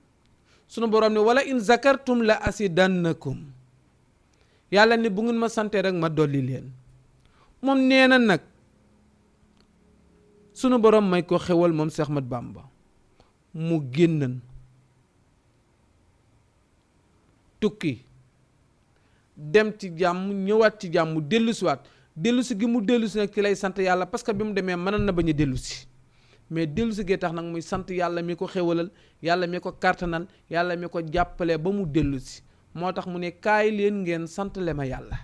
sunu borom ne wala in zakartum la asidannakum, yàlla ni bu ngeen ma sante rek ma dolli leen. moom nee na nag sunu borom may ko xewal moom Seex Ahmadu Bamba mu génnan tukki dem ci jàmm, ñëwaat ci jàmm, dellusiwaat. dellusi gi mu dellusi nag ci lay sant yàlla, parce que bi mu demee mënoon na bañ a dellusi, mais dellu si gee tax nag muy sant yàlla mi ko xewalal, yàlla mi ko kartanal, yàlla mi ko jàppale ba mu dellu si. moo tax mu ne kaay leen ngeen santale ma yàlla.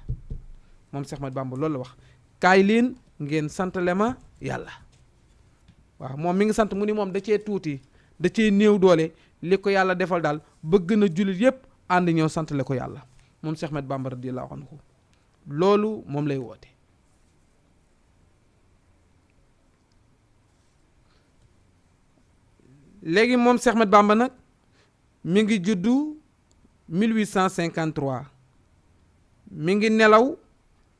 moom Seex Ahmadu Bamba loolu la wax, kaay leen ngeen santale ma yàlla. waaw moom mi ngi sant mu ni moom da cee tuuti, da cee néew doole, li ko yàlla defal daal bëgg na jullit yépp ànd ñëw santale ko yàlla. moom Seex Ahmadu Bamba radiyallahu anhu loolu moom lay woote. léegi moom Seex Ahmadu Bamba nag mi ngi juddu 1853 mi ngi nelaw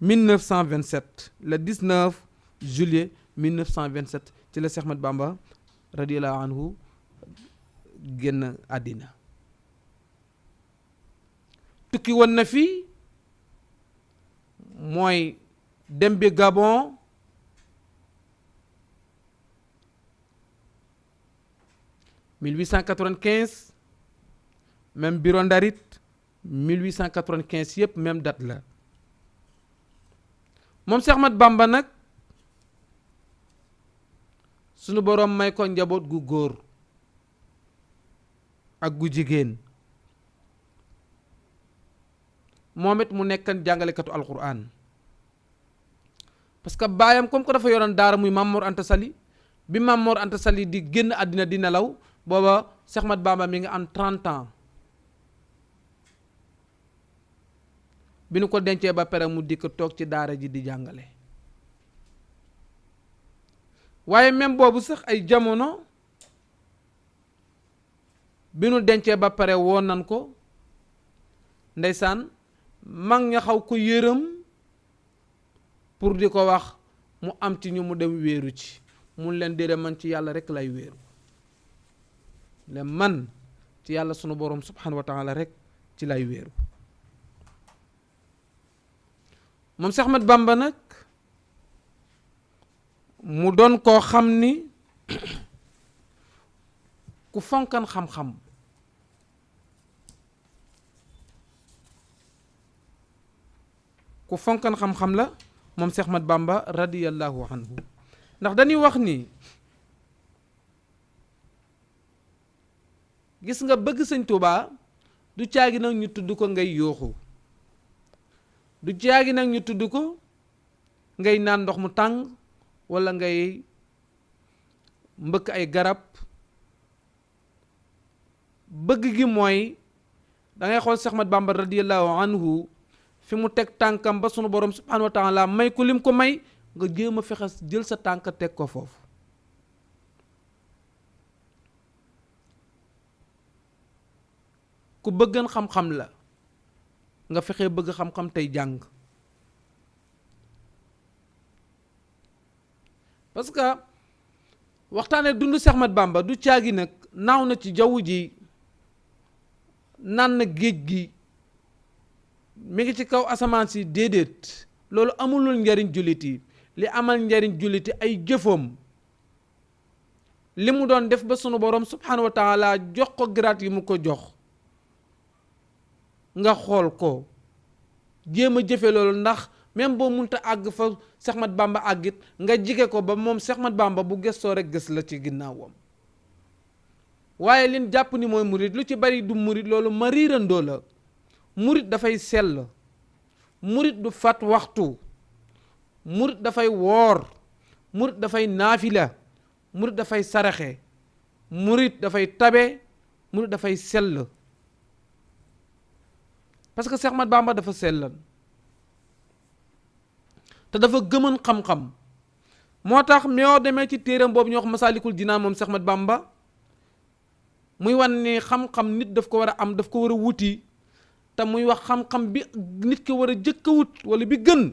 1927 le 19 juillet 1927 ci la Seex Ahmadu Bamba radiyallahu anhu génn àddina. tukki woon na fi mooy dem bi Gabon, (1895) même Biro Ndarit 1895 yëpp même date la. moom Seex Ahmadu Bamba nag sunu boroom may ko njaboot gu góor ak gu jigéen. moom it mu nekkan jàngalekatu alquran, parce que baayam comme que dafa yoroon daara muy Maam Mor Anta Sali. bi Maam Mor Anta Sali di génn àddina di nelaw booba Seex Ahmadu Bamba mi ngi am 30 ans. bi nu ko dencee ba pare mu dikk toog ci daara ji di jàngale. waaye même boobu sax ay jamono bi nu dencee ba pare woon nan ko ndeysaan mag ña xaw ko yërëm pour di ko wax mu am ci ñu mu dem wéeru ci. mun leen déedéet man ci yàlla rek lay wéeru, le man ci yàlla sunu borom subhanahu wa taala rek ci lay wéeru. moom Seex Ahmadu Bamba nag mu doon koo xam ni ku fonkan xam-xam, ku fonkan xam-xam la moom Seex Ahmadu Bamba radiyallahu anhu. ndax dañuy wax ni gis nga bëgg Sëñ Tuubaa du caagi nag ñu tudd ko ngay yooxu, du caagi nag ñu tudd ko ngay naan ndox mu tàng walla ngay mbëkk ay garab. bëgg gi mooy dangay xool Seex Ahmadu Bamba radiyallahu anhu fi mu teg tànkam ba sunu borom subhanahu wa taala may ko lim ko may, nga jéem a fexe jël sa tànk teg ko foofu. ku bëggan xam-xam la, nga fexe bëgg xam-xam tey jàng. parce que waxtaane dund Seex Ahmadu Bamba du caagi nag naaw na ci jaww ji, naan na géej gi, mi ngi ci kaw asamaan si, déedéet. loolu amulul njariñ jullit yi. li amal njariñ julliti ay jëfam, li mu doon def ba sunu borom subhanahu wa taala jox ko grade yi mu ko jox, nga xool ko jéem a jëfe loolu. ndax même boo munta àgg fa Seex Ahmadu Bamba àggit nga jige ko ba moom Seex Ahmadu Bamba bu gëstoo rek gës la ci ginnaawam. waaye lin jàpp ni mooy murit lu ci bari du murit, loolu ma riirandoo la. murit dafay sell, murit du fat waxtu, murit dafay woor, murit dafay naafila, murit dafay saraxe, murit dafay tabe, murit dafay sell. parce que Seex Ahmadu Bamba dafa sellan te dafa gëmën xam-xam. moo tax moo demee ci téeram boobu ñu wax Masaalikul Jinaan moom Seex Ahmadu Bamba muy wan ni xam-xam nit daf ko war a am, daf ko war a wuti, te muy wax xam-xam bi nit ki war a jëkk a wut wala bi gën.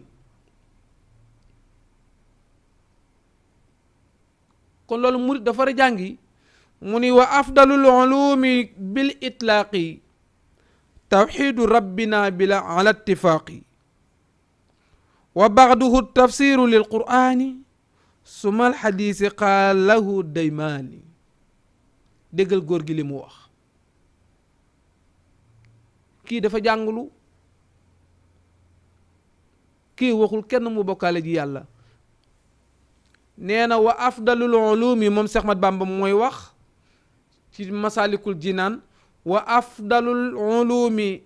kon loolu murit dafa war a jàngi. mu ni wa afdalul ulumi bil itlaaqi tawxidu rabbina bila ala ittifaaqi wa baxduhu tafsiru lil qur'ani sumal xadiisi qaal lahu daymaani. déggal góor gi li mu wax. kii dafa jàngulu, kii waxul kenn mu bokkaale ji yàlla. nee na wa afdalul ulumi moom Seex Ahmad Bamba mooy wax ci Masaalikul Jinaan wa afdalul ulumi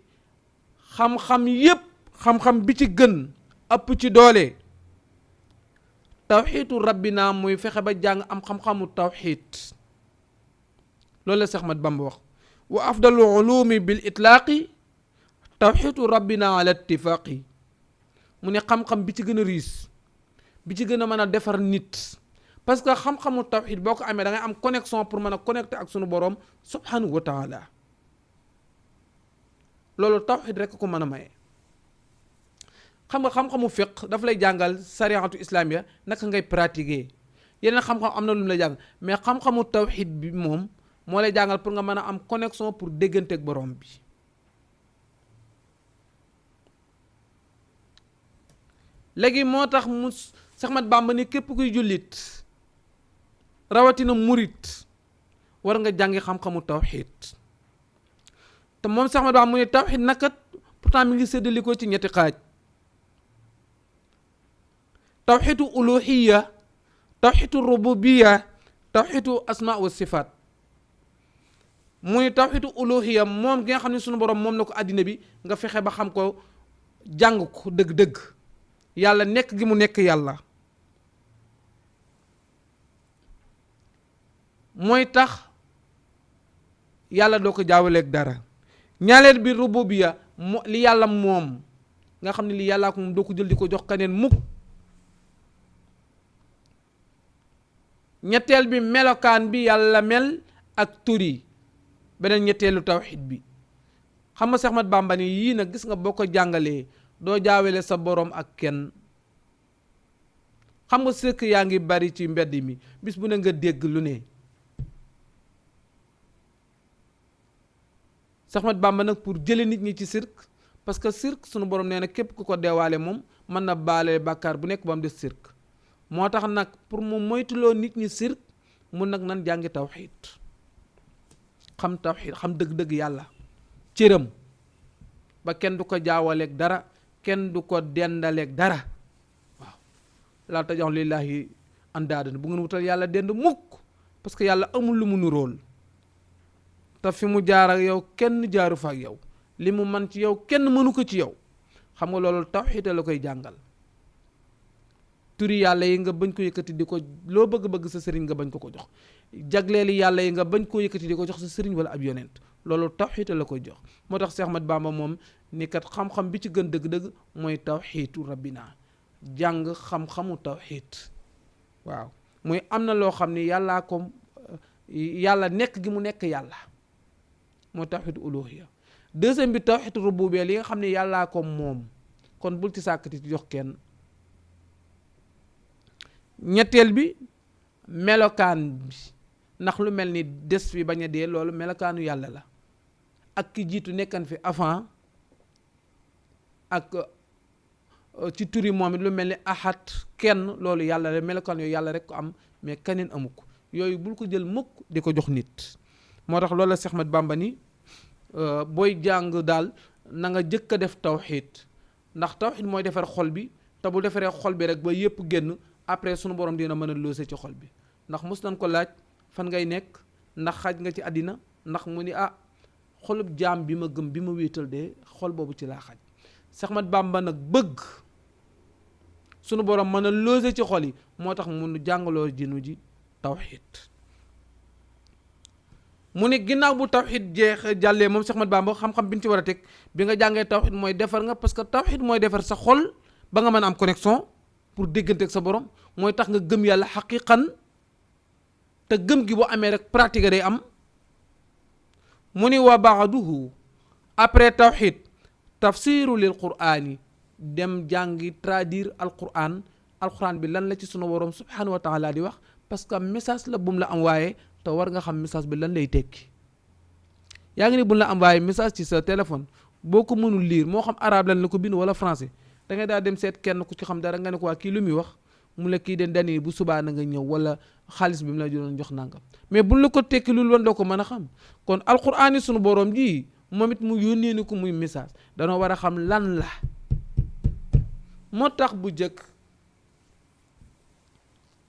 xam-xam yépp xam-xam bi ci gën ëpp ci doole tawxiidu rabbina muy fexe ba jàng am xam-xamu tawxiid loolu la Seex Ahmad Bamba wax wa afdalul ulumi bil itlaaqi tawxiidu rabbina ala ittifaaqi mu ne xam-xam bi ci gën a riis bi ci gën a mën a defar nit parce que xam-xamu tawxiid boo ko amee da ngay am connexion pour mën a connecté ak sunu boroom subhanahu wa taala loolu tawxiid rekk ko mën a maye. xam nga xam-xamu fiq daf lay jàngal sariatu islamiya naka ngay pratiquer yeneen xam-xam am na lu mu lay jàng mais xam-xamu tawxiid bi moom moo lay jàngal pour nga mën a am connexion pour déggante ak boroom bi. léegi moo tax mu Seex Ahmad Bamba ni képp kuy jullit rawatina murit war nga jàngi xam-xamu tawxiid te moom Seex Ahmad Bamba mu ne tawxiid nakat pourtant mi ngi séddali ko ci ñetti xaaj tawxiidu uluhiyya tawxiidu rububiyya tawxiidu asma wa sifaat muy tawxiidu uluhiyya moom gi nga xam ne sunu borom moom na ko àddina bi nga fexe ba xam ko jàng ko dëgg-dëgg yàlla nekk gi mu nekk yàlla mooy tax yàlla doo ko jaawaleeg dara. ñaareel bi rububiyya li yàlla moom nga xam ne li yàllaa ko moom doo ko jël di ko jox keneen mukk. ñetteel bi melokaan bi yàlla mel ak turi beneen ñetteelu tawxiid bi xam nga Seex Ahmad Bamba ni yii nag gis nga boo ko jàngalee doo jaawale sa boroom ak kenn. xam nga sirk yaa ngi bari ci mbedd mi bis bu ne nga dégg lu ne Seex Ahmad Bamba nag pour jële nit ñi ci sirk parce que sirk sunu borom nee na képp ku ko deewaale moom mën na baale bàkkaar bu nekk ba mu des sirk moo tax nag pour mu moytuloo nit ñi sirk mun nag nan jàngi tawxiid xam tawxiid xam dëgg-dëgg yàlla cëram ba kenn du ko jaawaleeg dara kenn du ko dendaleeg dara waaw laa tajaxu lillaahi andaadan bu ngeen wutal yàlla dend mukk parce que yàlla amul lu mu nuróol te fi mu jaar ak yow kenn jaaru fa ak yow li mu man ci yow kenn mënu ko ci yow xam nga loolu tawxiid la koy jàngal turi yàlla yi nga bañ ko yëkkati di ko loo bëgg-bëgg sa sëriñ nga bañ ko ko jox jagleeli yàlla yi nga bañ koo yëkkati di ko jox sa sëriñ wala ab yonent loolu tawxiid la koy jox moo tax Seex Ahmad Bamba moom ni kat xam-xam bi ci gën dëgg-dëgg mooy tawxiidu rabbina jàng xam-xamu tawxiid waaw muy am na loo xam ni yàllaa ko yàlla nekk gi mu nekk yàlla mooy tawxiidu uluhiyya deuxième bi tawxiidu rububiyya li nga xam ne yàllaa ko moom kon bul ci sàkkati ci jox kenn ñetteel bi melokaan bi ndax lu mel ni des fi bañ a dee loolu melokaanu yàlla la ak ki jiitu nekkan fi avant ak ci turi moom it lu mel ni ahad kenn loolu yàlla la melokaan yooyu yàlla rek ko am mais keneen amu ko yooyu bul ko jël mukk di ko jox nit moo tax loolu la Seex Ahmad Bamba ni booy jàng daal na nga jëkk a def tawxiid ndax tawxiid mooy defar xol bi te bu defaree xol bi rek ba yépp génn après sunu borom dina mën a loose ci xol bi ndax mos nañ ko laaj fan ngay nekk ndax xaj nga ci àddina ndax mu ni xolub jaam bi ma gëm bi ma wéetal de xol boobu ci laa xaj Seex Ahmad Bamba nag bëgg sunu borom mën a loose ci xol yi moo tax mu jàngaloo jinu ji tawxiid mu ne ginnaaw bu tawxiid jeex jàllee moom Seex Ahmad Bamba xam-xam bi ñu ci war a teg bi nga jàngee tawxiid mooy defar nga parce que tawxiid mooy defar sa xol ba nga mën a am connexion pour déggante ak sa borom mooy tax nga gëm yàlla xaqiqan te gëm gi boo amee rek pratique day am mu ni wa baaduhu après tawxiid tafsiru lil qur'ani dem jàngi traduire alquran bi lan la ci sunu borom subhanahu wa taala di wax parce que message la bu mu la am waaye te war nga xam message bi lan lay tekki yaa ngi ni bu mu la am waaye message ci sa téléphone boo ko mënul lire moo xam arabe lan la ko bind wala français da ngay daal dem seet kenn ku ci xam dara nga ne ko waa kii lu muy wax mu la kii den dani bu subaa na nga ñëw wala xaalis bi mu la doon jox nangam mais buñ la ko tekki lul woon doo ko mën a xam kon alquran yi sunu borom ji moom it mu yónnee ni ko muy message danoo war a xam lan la moo tax bu jëkk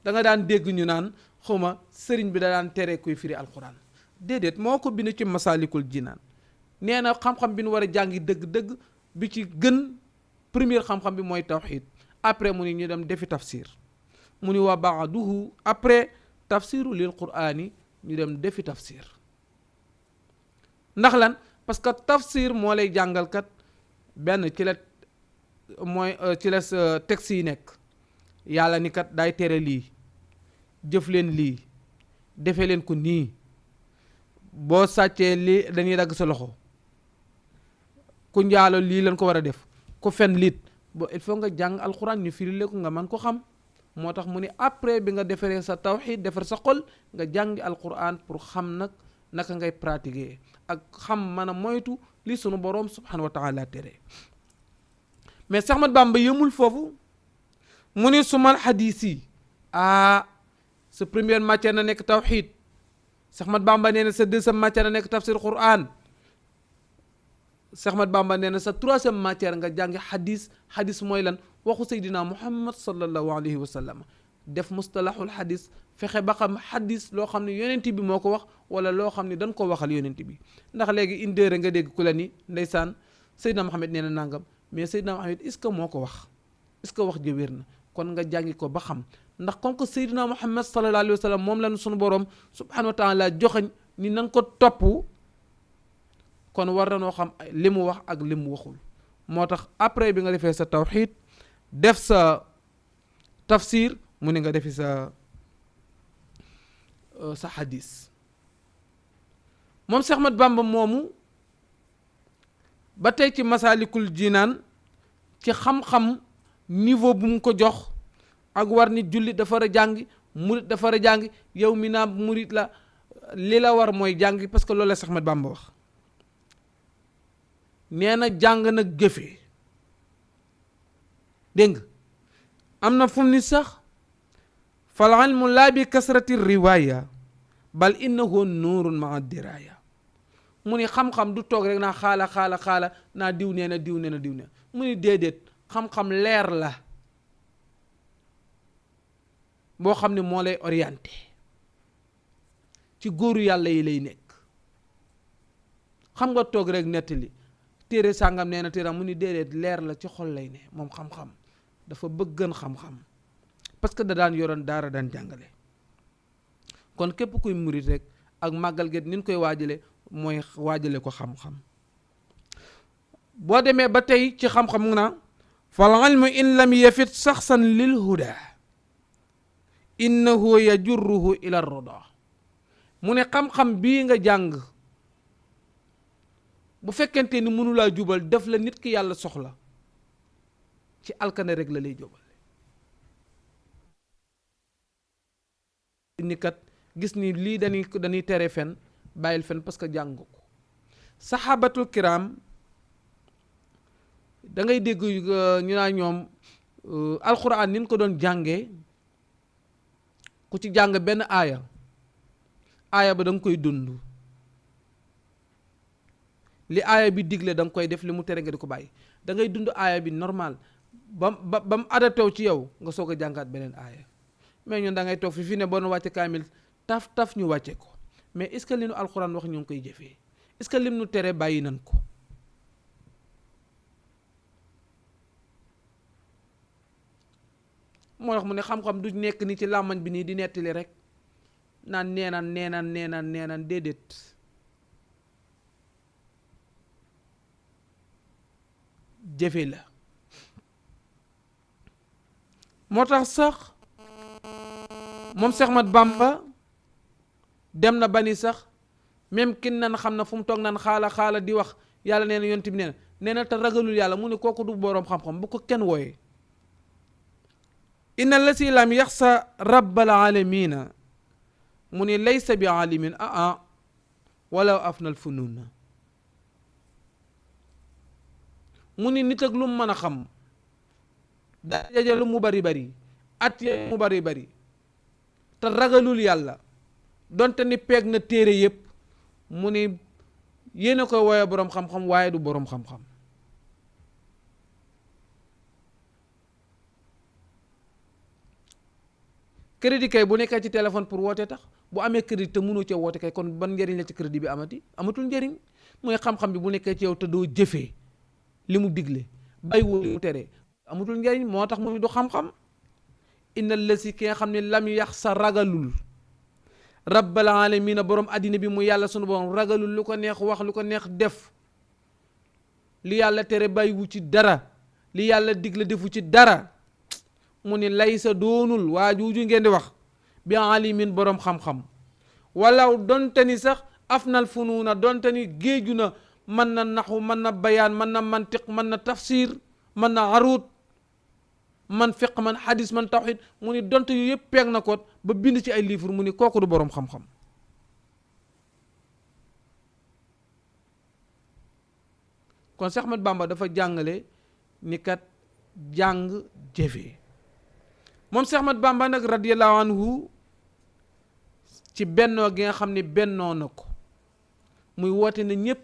da nga daan dégg ñu naan xawma sëriñ bi da daan tere kuy firi alquran déedéet moo ko bind ci Masaalikul Jinaan nee na xam-xam bi nu war a jàngi dëgg-dëgg bi ci gën première xam-xam bi mooy tawxiid après mu ni ñu dem defi tafsir mu ni wa baaduhu après tafsiru lil quraani ñu dem defi tafsir ndax lan parce que tafsir moo lay jàngal kat benn ci la mooy ci la texte yi nekk yàlla ni kat day tere lii jëf leen lii defe leen ko nii boo sàccee lii dañuy dagg sa loxo ku njaalo lii leen ko war a def ku fen liit bo il faut nga jàng alxuraan ñu firi ko nga man ko xam moo tax mu ni après bi nga defaree sa tawxiid defar sa xol nga jàngi alxuraan pour xam nag naka ngay pratiquer ak xam mën a moytu li sunu boroom subhanahu wa taala tere mais Seex Ahmad Bamba yëmul foofu mu ni sumal xadiis yi sa première matière na nekk tawxiid Seex Ahmad Bamba nee na sa deuxième matière na nekk tafsir Qur'an Seex Ahmad Bamba nee na sa troisième matière nga jàngi xadis mooy lan waxu Seydina Muhammad sallallahu alayhi wa sallam def mustalahul xadis fexe ba xam xadis loo xam ne yonent bi moo ko wax wala loo xam ne dañ ko waxal yonent bi ndax léegi indéere nga dégg ku la ni ndeysaan Seydina Muhammad nee na nangam mais Seydina Muhammad est-ce que moo ko wax est-ce que wax ji wér na kon nga jàngi ko ba xam ndax comme que Seydina Muhammad sallallahu alayhi wa sallam moom lañu sunu borom subhanahu wa taala joxañ ni nan ko topp kon war na noo xam li mu wax ak li mu waxul moo tax après bi nga defee sa tawxiid def sa tafsir mu ne nga defi sa xadis moom Seex Ahmad Bamba moomu ba tey ci Masaalikul Jinaan ci xam-xam niveau bu mu ko jox ak war nit jullit dafa war a jàngi murit dafa war a jàngi yow mi naa murit la li la war mooy jàngi parce que loolu la Seex Ahmad Bamba wax nee na jàng nag jëfe dégg nga am na fu mu ni sax fal ilmu laa bi kasrati riwaaya bal innahu nuurun maa diraaya mu ni xam-xam du toog rek naa xaala naa diw nee na mu ni déedéet xam-xam leer la boo xam ne moo lay orienté ci góoru yàlla yi lay nekk xam nga toog rek nettali téere sàngam nee na téeram mu ni déedéet leer la ci xol lay ne moom xam-xam dafa bëggan xam-xam parce que da daan yoroon daara daan jàngale kon képp kuy murit rek ak màggal get ni ñu koy waajale mooy waajale ko xam-xam boo demee ba tey ci xam-xam mu na fal ilmu in lam yafit saxsan lil huda innahu yajurruhu ila roda mu ne xam-xam bii nga jàng bu fekkente ni mënulaa jubal def la nit ki yàlla soxla ci alkane rek la lay jubal ni kat gis ni lii dañuy tere fen bàyyil fen parce que jàng ko saxaabatul kiram da ngay dégg ñu naa ñoom alxuraan ni ñu ko doon jàngee ku ci jàng benn aaya ba da nga koy dund li aaya bi digle da nga koy def li mu tere nga di ko bàyyi da ngay dund aaya bi normal ba mu adapté ci yow nga soog a jàngaat beneen aaya mais ñun da ngay toog fi ne boo nu wàcce kaamil taf ñu wàcce ko mais est-ce que li nu alxuraan wax ñu ngi koy jëfee est-ce que lim nu tere bàyyi nan ko moo tax mu ne xam-xam du nekk ni ci làmmañ bi nii di nettali rek naan neenaan déedéet jëfe la moo tax sax moom Seex Ahmad Bamba dem na bani sax même kin nan xam na fu mu toog naan xaala di wax yàlla nee na yonent bi nee na te ragalul yàlla mu ne kooku du boroom xam-xam bu ko kenn wooyee inna lasi lam yaxsa rabbal alamina mu ne laysa bi alimin wala afnal funun mu ni nit ak lu mu mën a xam dajaja lu mu bari at ya mu bari te ragalul yàlla donte ni peeg na téere yépp mu ni yéena koy wooye boroom xam-xam waaye du boroom xam-xam crédit kay bu nekkee ci téléphone pour woote tax bu amee crédit te mënoo cee woote kay kon ban njëriñ la ci crédit bi amatul njëriñ. mooy xam-xam bi bu nekkee ci yow te doo jëfee li mu digle bay woo li mu tere amatul njëriñ. moo tax mu du xam-xam. inna lasi ki nga xam ne lam yax sa ragalul rabbal alamina borom addina bi mu yàlla sunu borom ragalul lu ko neex wax lu ko neex def li yàlla tere bàyyiwu ci dara li yàlla digle defu ci dara mu ni lay sa doonul waa juuju ngeen di wax bi alimin borom xam-xam wala donte ni sax afnal funuuna donte ni géeju na mën na naxu mën na bayaan mën na mantiq mën na tafsir mën na aruut man fiq man hadis man tawxid mu ni donte yu yëpp peeg na ko ba bind ci ay livre mu ni kooku du boroom xam-xam. kon Seex Ahmad Bamba dafa jàngale ni kat jàng jëfe moom Seex Ahmad Bamba nag radiyallahu anhu ci bennoo gi nga xam ne bennoo na ko muy woote na ñépp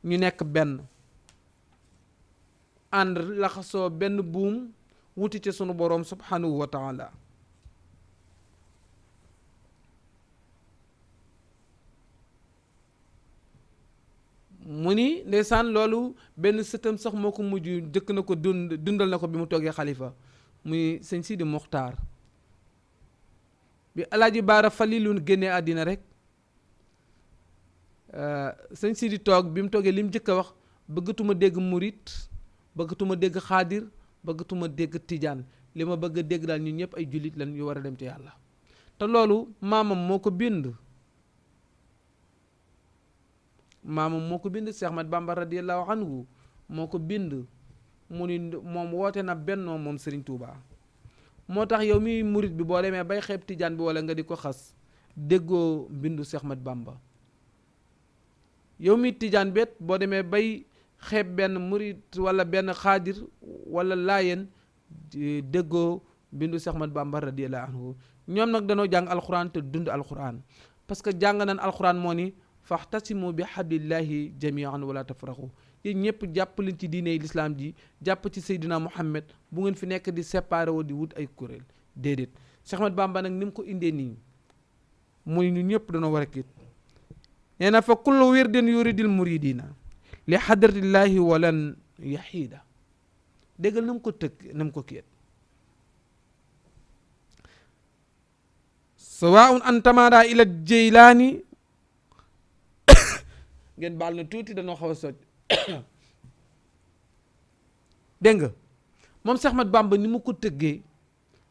ñu nekk benn ànd laxasoo benn buum wuti ci sunu boroom subhanahu wa taala. mu ni ndeysaan loolu benn sëtam sax moo ko mujj jëkk na ko dundal na ko bi mu toogee xalifa muy sëñ Sidi Muxtaar bi alaaji Baara Falilun génnee àddina rek sëñ Sidi toog bi mu toogee li mu jëkk a wax bëggatuma dégg murit bëggatuma dégg xaadir bëggatuma dégg tijaan li ma bëgg a dégg daal ñun ñëpp ay jullit lan yu war a dem ci yàlla. te loolu maamam moo ko bind Seex Ahmad Bamba radiyallahu anhu moo ko bind mu ni moom woote na bennoo moom Serigne Touba. moo tax yow mi murit bi boo demee bay xeeb tijaan bi wala nga di ko xas déggoo mbindu Seex Ahmad Bamba. yow mi tijaan bet boo demee bay xeeb benn murit wala benn xaadir wala laayeen déggoo bindu Seex Ahmad Bamba radiyallahu anhu. ñoom nag dañoo jàng alxuraan te dund alxuraan parce que jàng nañ alxuraan moo ni faxtasimu bi hablillahi jamian wala tafraxu yéen ñëpp jàpp leen ci diine lislaam ji jàpp ci Seydina Muhammad bu ngeen fi nekk di séparé woo di wut ay kuréel déedéet. Seex Ahmad Bamba nag ni mu ko indee nii muy ñu ñëpp dañoo war a kiit nee na fa kullu wirdin yuridil muridina li xadratillahi walan yaxiida déggal na mu ko tëgg na mu ko kéet sawaun an tamada ila jeylaani ngeen baal na tuuti dañoo xaw a soj dégg nga moom Seex Ahmad Bamba ni mu ko tëggee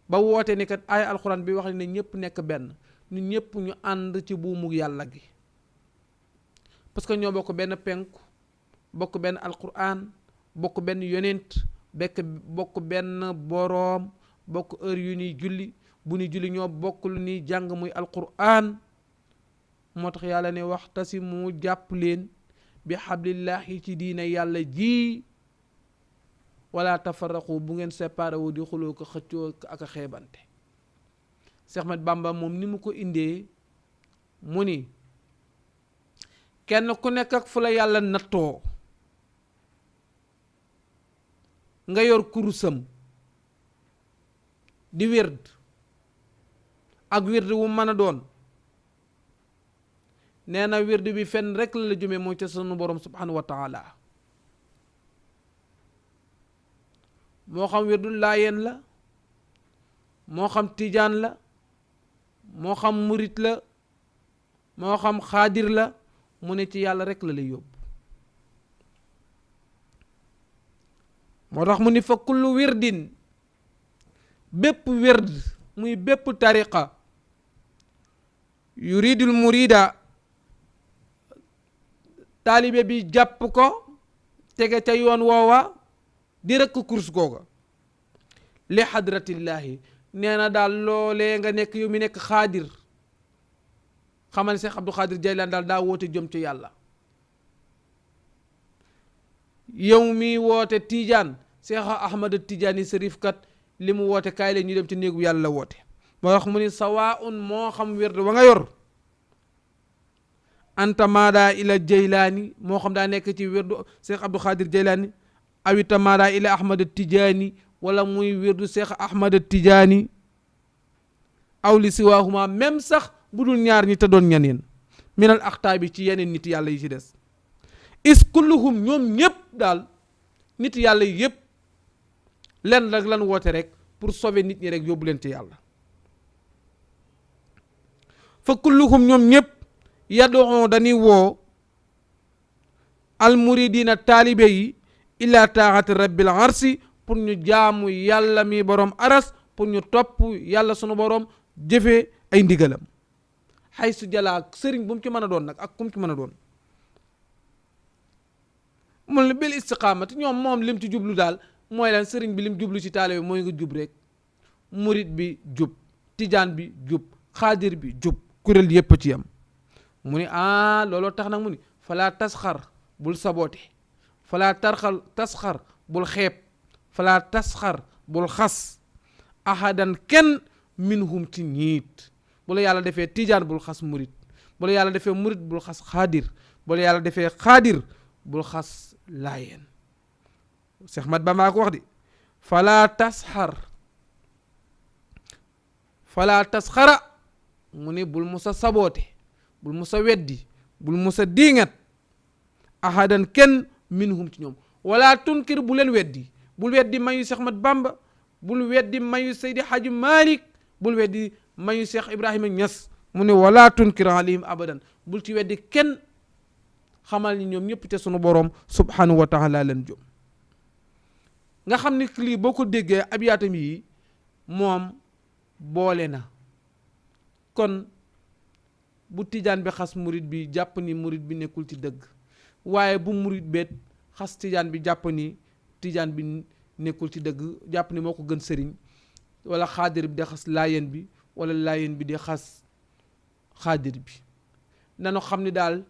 ba woote ni kat ay alxuraan bi wax ne ñëpp nekk benn ñun ñëpp ñu ànd ci buumu yàlla gi parce que ñoo bokk benn penku bokk benn alxuraan bokk benn yonent bokk benn boroom bokk heure yu ñuy julli bu ñuy julli ñoo bokk lu ñuy jàng muy alxuraan moo tax yàlla ne waxtasimu jàpp leen bi hablillahi ci diina yàlla ji wala tafarraqu bu ngeen séparé wu di xuloo ko xëccoo ak a xeebante. Seex Ahmad Bamba moom ni mu ko indee mu ni kenn ku nekk ak fu la yàlla nattoo nga yor kurusam di wird ak wird wu mën a doon nee na wird bi fenn rek la jume mooy ca sunu borom subhanahu wa taala moo xam wirdul laayeen la moo xam tijaan la moo xam murit la moo xam xaadir la mu ne ci yàlla rek la lay yóbbu moo tax mu ni fa kullu wirdin bépp wird muy bépp tariqa yuridul murida taalibe bi jàpp ko tege ca yoon woowa di rëkk kurs googa li xadratillaahi nee na daal loolee nga nekk yow mi nekk xaadir xamal Seex Abdu Xaadir Jaylaan daal daa woote jëm ci yàlla yow mi woote Tijaan Seex Ahmad Tijaani Sërif kat li mu woote kaay leen ñu dem ci néegu yàlla la woote moo wax mu ni sawaun moo xam wird wa nga yor anta maada ila Jaylaani moo xam daa nekk ci wirdu Seex Abdu Xaadir Jaylaani awita maada ila Ahmad Tijaani wala muy wirdu Seex Ahmad Tijaani aw li siwaahuma même sax bu dul ñaar ñi te doon ñaneen minal axtaa bi ci yeneen nit yàlla yi ci des is kulluhum ñoom ñëpp daal nit yàlla yi yëpp len rek lan woote rek pour sauver nit ñi rek yóbbu leen ci yàlla fa kulluhum ñoom ñëpp yad'u dañuy woo al muridina taalibe yi ila taati rabbil arsi pour ñu jaamu yàlla mi borom aras pour ñu topp yàlla sunu borom jëfee ay ndigalam xay su jalaa sëriñ bu mu ci mën a doon nag ak kum ci mën a doon mun bil istiqaamati ñoom moom lim ci jublu daal mooy lan sëriñ bi lim jublu ci taalibe bi mooy nga jub rek murid bi jub tijaan bi jub xaadir bi jub kuréel yépp ci yam mu ni looloo tax nag mu ni falaa tasxar bul saboote falaa tasxar bul xeeb falaa tasxar bul xas ahadan kenn minhum ci ñiit bu la yàlla defee tijaan bul xas murid bu la yàlla defee murid bul xas xaadir bu la yàlla defee xaadir bul xas laayeen Seex Mat Bamba ko wax di falaa tasxara mu ne bul musa saboote bul musa weddi bul musa diingat ahadan kenn minhum ci ñoom wala tunkir bu leen weddi bul weddi mayu Seex Mat Bamba bul weddi mayu Seydi Hadji Malick bul weddi mayu Seex Ibrahima Ñas mu ne wala tunkir alayhim abadan bul ci weddi kenn xamal ni ñoom ñëpp te sunu boroom subhanahu wa taala leen jom nga xam ni lii boo ko déggee abiyaatam yi moom boole na kon bu tijaan bi xas murid bi jàpp ni murid bi nekkul ci dëgg waaye bu murid beet xas tijaan bi jàpp ni tijaan bi nekkul ci dëgg jàpp ni moo ko gën sëriñ wala xaadir bi di xas laayeen bi wala laayeen bi di xas xaadir bi nanu xam ni daal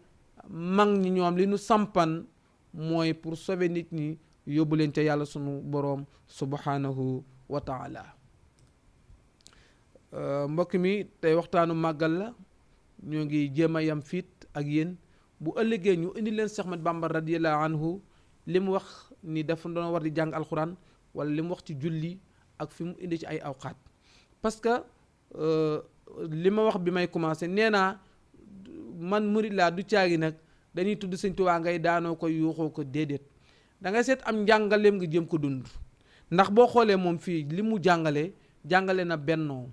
mag ñi ñoom li nu sampan mooy pour sauver nit ñi yóbbu leen ca yàlla sunu boroom subhanahu wa taala mbokk mi tey waxtaanu màggal la ñoo ngi jéem a yam fiit ak yéen bu ëllëgee ñu indi leen Seex Ahmad Bamba radiyallahu anhu li mu wax ni dafa doon war di jàng alxuraan wala li mu wax ci julli ak fi mu indi ci ay awqaat parce que li ma wax bi may commencé nee naa man murid laa du caagi nag dañuy tudd Sëñ Tuubaa ngay daanoo ko yuuxoo ko déedéet da ngay seet am njàngaleem nga jëm ko dund ndax boo xoolee moom fii li mu jàngale na bennoo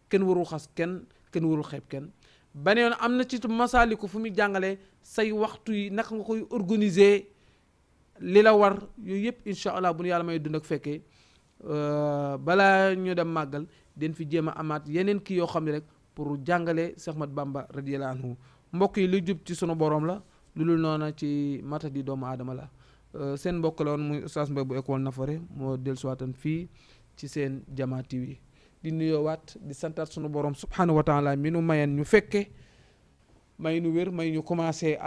kenn warul xas kenn warul xeeb kenn beneen am na ci Masaaliku fu muy jàngale say waxtu yi naka nga koy organiser li la war yooyu yëpp incha allah bu nu yàlla may dund ak fekkee balaa ñu dem màggal den fi jéem a amaat yeneen kii yoo xam ne rek pour jàngale Seex Ahmad Bamba radiyallahu anhu mbokk yi lu jub ci sunu borom la lu dul noona ci matadi doomu aadama la seen mbokk la woon muy Oustaz Mbaye bu école Nafoore moo dellusiwaatan fii ci seen Jama TV di nuyoowaat di santaat sunu borom subhanahu wa taala mi nu mayen ñu fekke may nu wér may ñu commencé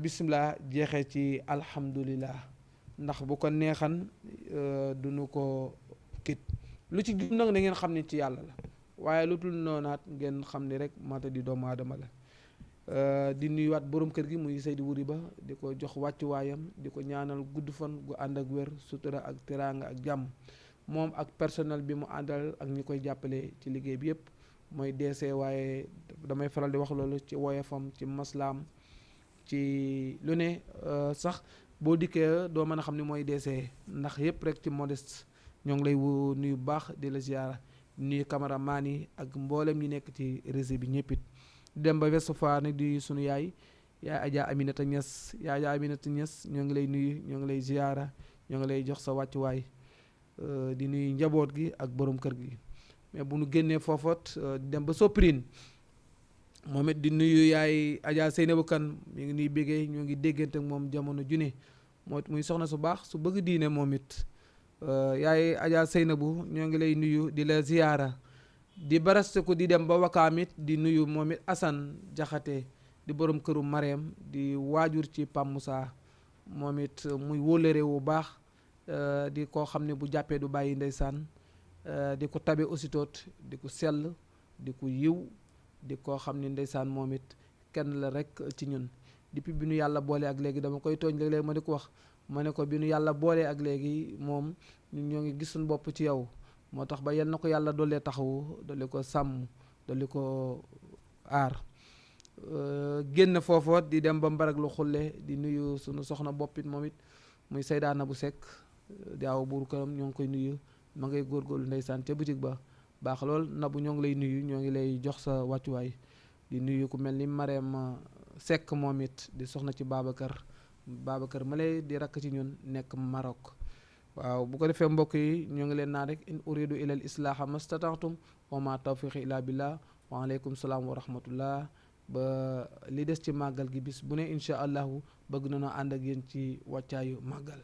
bismillah jeexee ci alhamdulillah ndax bu ko neexan du nu ko kit lu ci jub nag da ngeen xam ne ci yàlla la waaye lu dul noonaat ngeen xam ne rek mata di doomu aadama la di nuyuwaat borom kër gi muy Seydi Wuri Ba di ko jox wàccuwaayam di ko ñaanal gudd fan gu ànd ak wér sutura ak teraanga ak jàmm moom ak personnel bi mu àndal ak ñi koy jàppale ci liggéey bi yëpp mooy DC waaye damay faral di wax loolu ci woyefam ci maslaam ci lu ne sax boo dikkee doo mën a xam ni mooy DC ndax yëpp rek ci modeste ñoo ngi lay nuyu bu baax di la ziyaara nuyu cameraman yi ak mboolem ñi nekk ci réseau bi ñëppit dem ba Ouest Foire nag di sunu yaay Adja Aminata Niass ñoo ngi lay nuyu ñoo ngi lay ziyaara ñoo ngi lay jox sa wàccuwaay di nuyu njaboot gi ak borom kër gi mais bu nu génnee foofoot dem ba Sopprine moom it di nuyu yaay Adja Seynabou Kane mi ngi nuy bégee ñoo ngi déggante ak moom jamono june moo muy soxna su baax su bëgg diine moom it yaay Adja Seynabou ñoo ngi lay nuyu di la ziyaara di baraste ko di dem ba Wakaam it di nuyu moom it Assane Jaxate di borom këru Mareem di waajur ci Pam Moussa moom it muy wóolëre wu baax di ko xam ne bu jàppee du bàyyi ndeysaan di ko tabe aussitôt di ko sell di ko yiw di ko xam ne ndeysaan moom it kenn la rek ci ñun depuis bi nu yàlla boole ak léegi dama koy tooñ léeg-léeg ma di ko wax ma ne ko bi nu yàlla boole ak léegi moom ñun ñoo ngi gis suñu bopp ci yow moo tax ba yal na ko yàlla doolee taxawu doolee ko sàmm dolli ko aar. Génn foofoot di dem ba mbarag lu xulle di nuyu sunu soxna boppit moom it muy Seydaana bu Sekk di aw buuru këram ñoo ngi koy nuyu ma ngay góorgóorlu ndeysaan ca boutique ba baax lool Nabu ñoo ngi lay nuyu ñoo ngi lay jox sa wàccuwaay di nuyu ku mel ni Mareem Sekk moom it di soxna ci Babacar ma lay di rakk ci ñun nekk Maroc. waaw bu ko defee mbokk yi ñoo ngi leen naa rek in uridu ilal islaaha mastata'tum wa ma tawfiqi illa billah wa aleykum salaam wa rahmatullah ba li des ci màggal gi bis bu ne incha allahu bëgg na noo ànd ak yéen ci wàccaayu màggal.